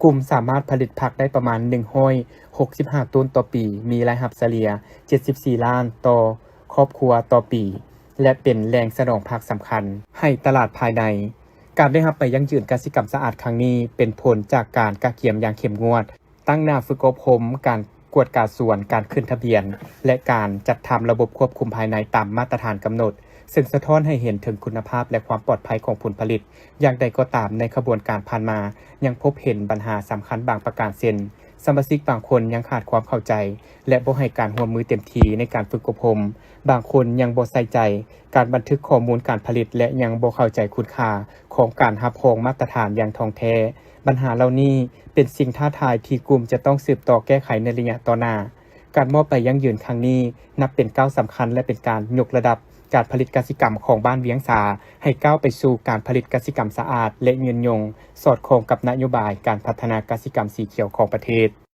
ກຸ່ມສາມາດຜະລິດຜັກໄດ້ປະມານໜຶ່ງຮ້ອຍຫົກສິບຫ້າໂຕນຕໍ່ປີ, ມີລາຍຮັບສະເລ່ຍເຈັດສິບສີ່ລ້ານຕໍ່ຄອບຄົວຕໍ່ປີ ແລະ ເປັນແຫຼ່ງສະໜອງຜັກສຳຄັນໃຫ້ຕະຫຼາດພາຍໃນ. ການໄດ້ຮັບໃບຢັ້ງຢືນກະສິກຳສະອາດຄັ້ງນີ້ ເປັນຜົນຈາກການກະກຽມຢ່າງເຂັ້ມງວດ, ຕັ້ງໜ້າຝຶກອົບຮົມ, ການກວດກາສວນ, ການຂຶ້ນທະບຽນ ແລະ ການຈັດທຳລະບົບຄວບຄຸມພາຍໃນຕາມມາດຕະຖານກຳນົດ, ເຊິ່ງສະທ້ອນໃຫ້ເຫັນເຖິງຄຸນນະພາບ ແລະ ຄວາມປອດໄພຂອງຜົນຜະລິດ. ຢ່າງໃດກໍຕາມ, ໃນຂະບວນການຜ່ານມາ ຍັງພົບເຫັນບັນຫາສຳຄັນບາງປະການ ເຊັ່ນ ສະມາຊິກບາງຄົນຍັງຂາດຄວາມເຂົ້າໃຈ ແລະ ບໍ່ໃຫ້ການຮ່ວມມືເຕັມທີ່ໃນການຝຶກອົບຮົມ, ບາງຄົນຍັງບໍ່ໃສ່ໃຈການບັນທຶກຂໍ້ມູນການຜະລິດ ແລະ ຍັງບໍ່ເຂົ້າໃຈຄຸນຄ່າຂອງການຮັບຮອງມາດຕະຖານຢ່າງທ່ອງແທ້. ບັນຫາເຫຼົ່ານີ້ເປັນສິ່ງທ້າທາຍທີ່ກຸ່ມຈະຕ້ອງສືບຕໍ່ແກ້ໄຂໃນໄລຍະຕໍ່ໜ້າ. ການມອບໃບຢັ້ງຢືນຄັ້ງນີ້ ນັບເປັນກ້າວສຳຄັນ ແລະ ເປັນການຍົກລະດັບການຜະລິດກະສິກຳຂອງບ້ານວຽງສາ ໃຫ້ກ້າວໄປສູ່ການຜະລິດກະສິກຳສະອາດ ແລະ ຍືນຍົງ, ສອດຄ່ອງກັບນະໂຍບາຍການພັດທະນາກະສິກຳສີຂຽວຂອງປະເທດ.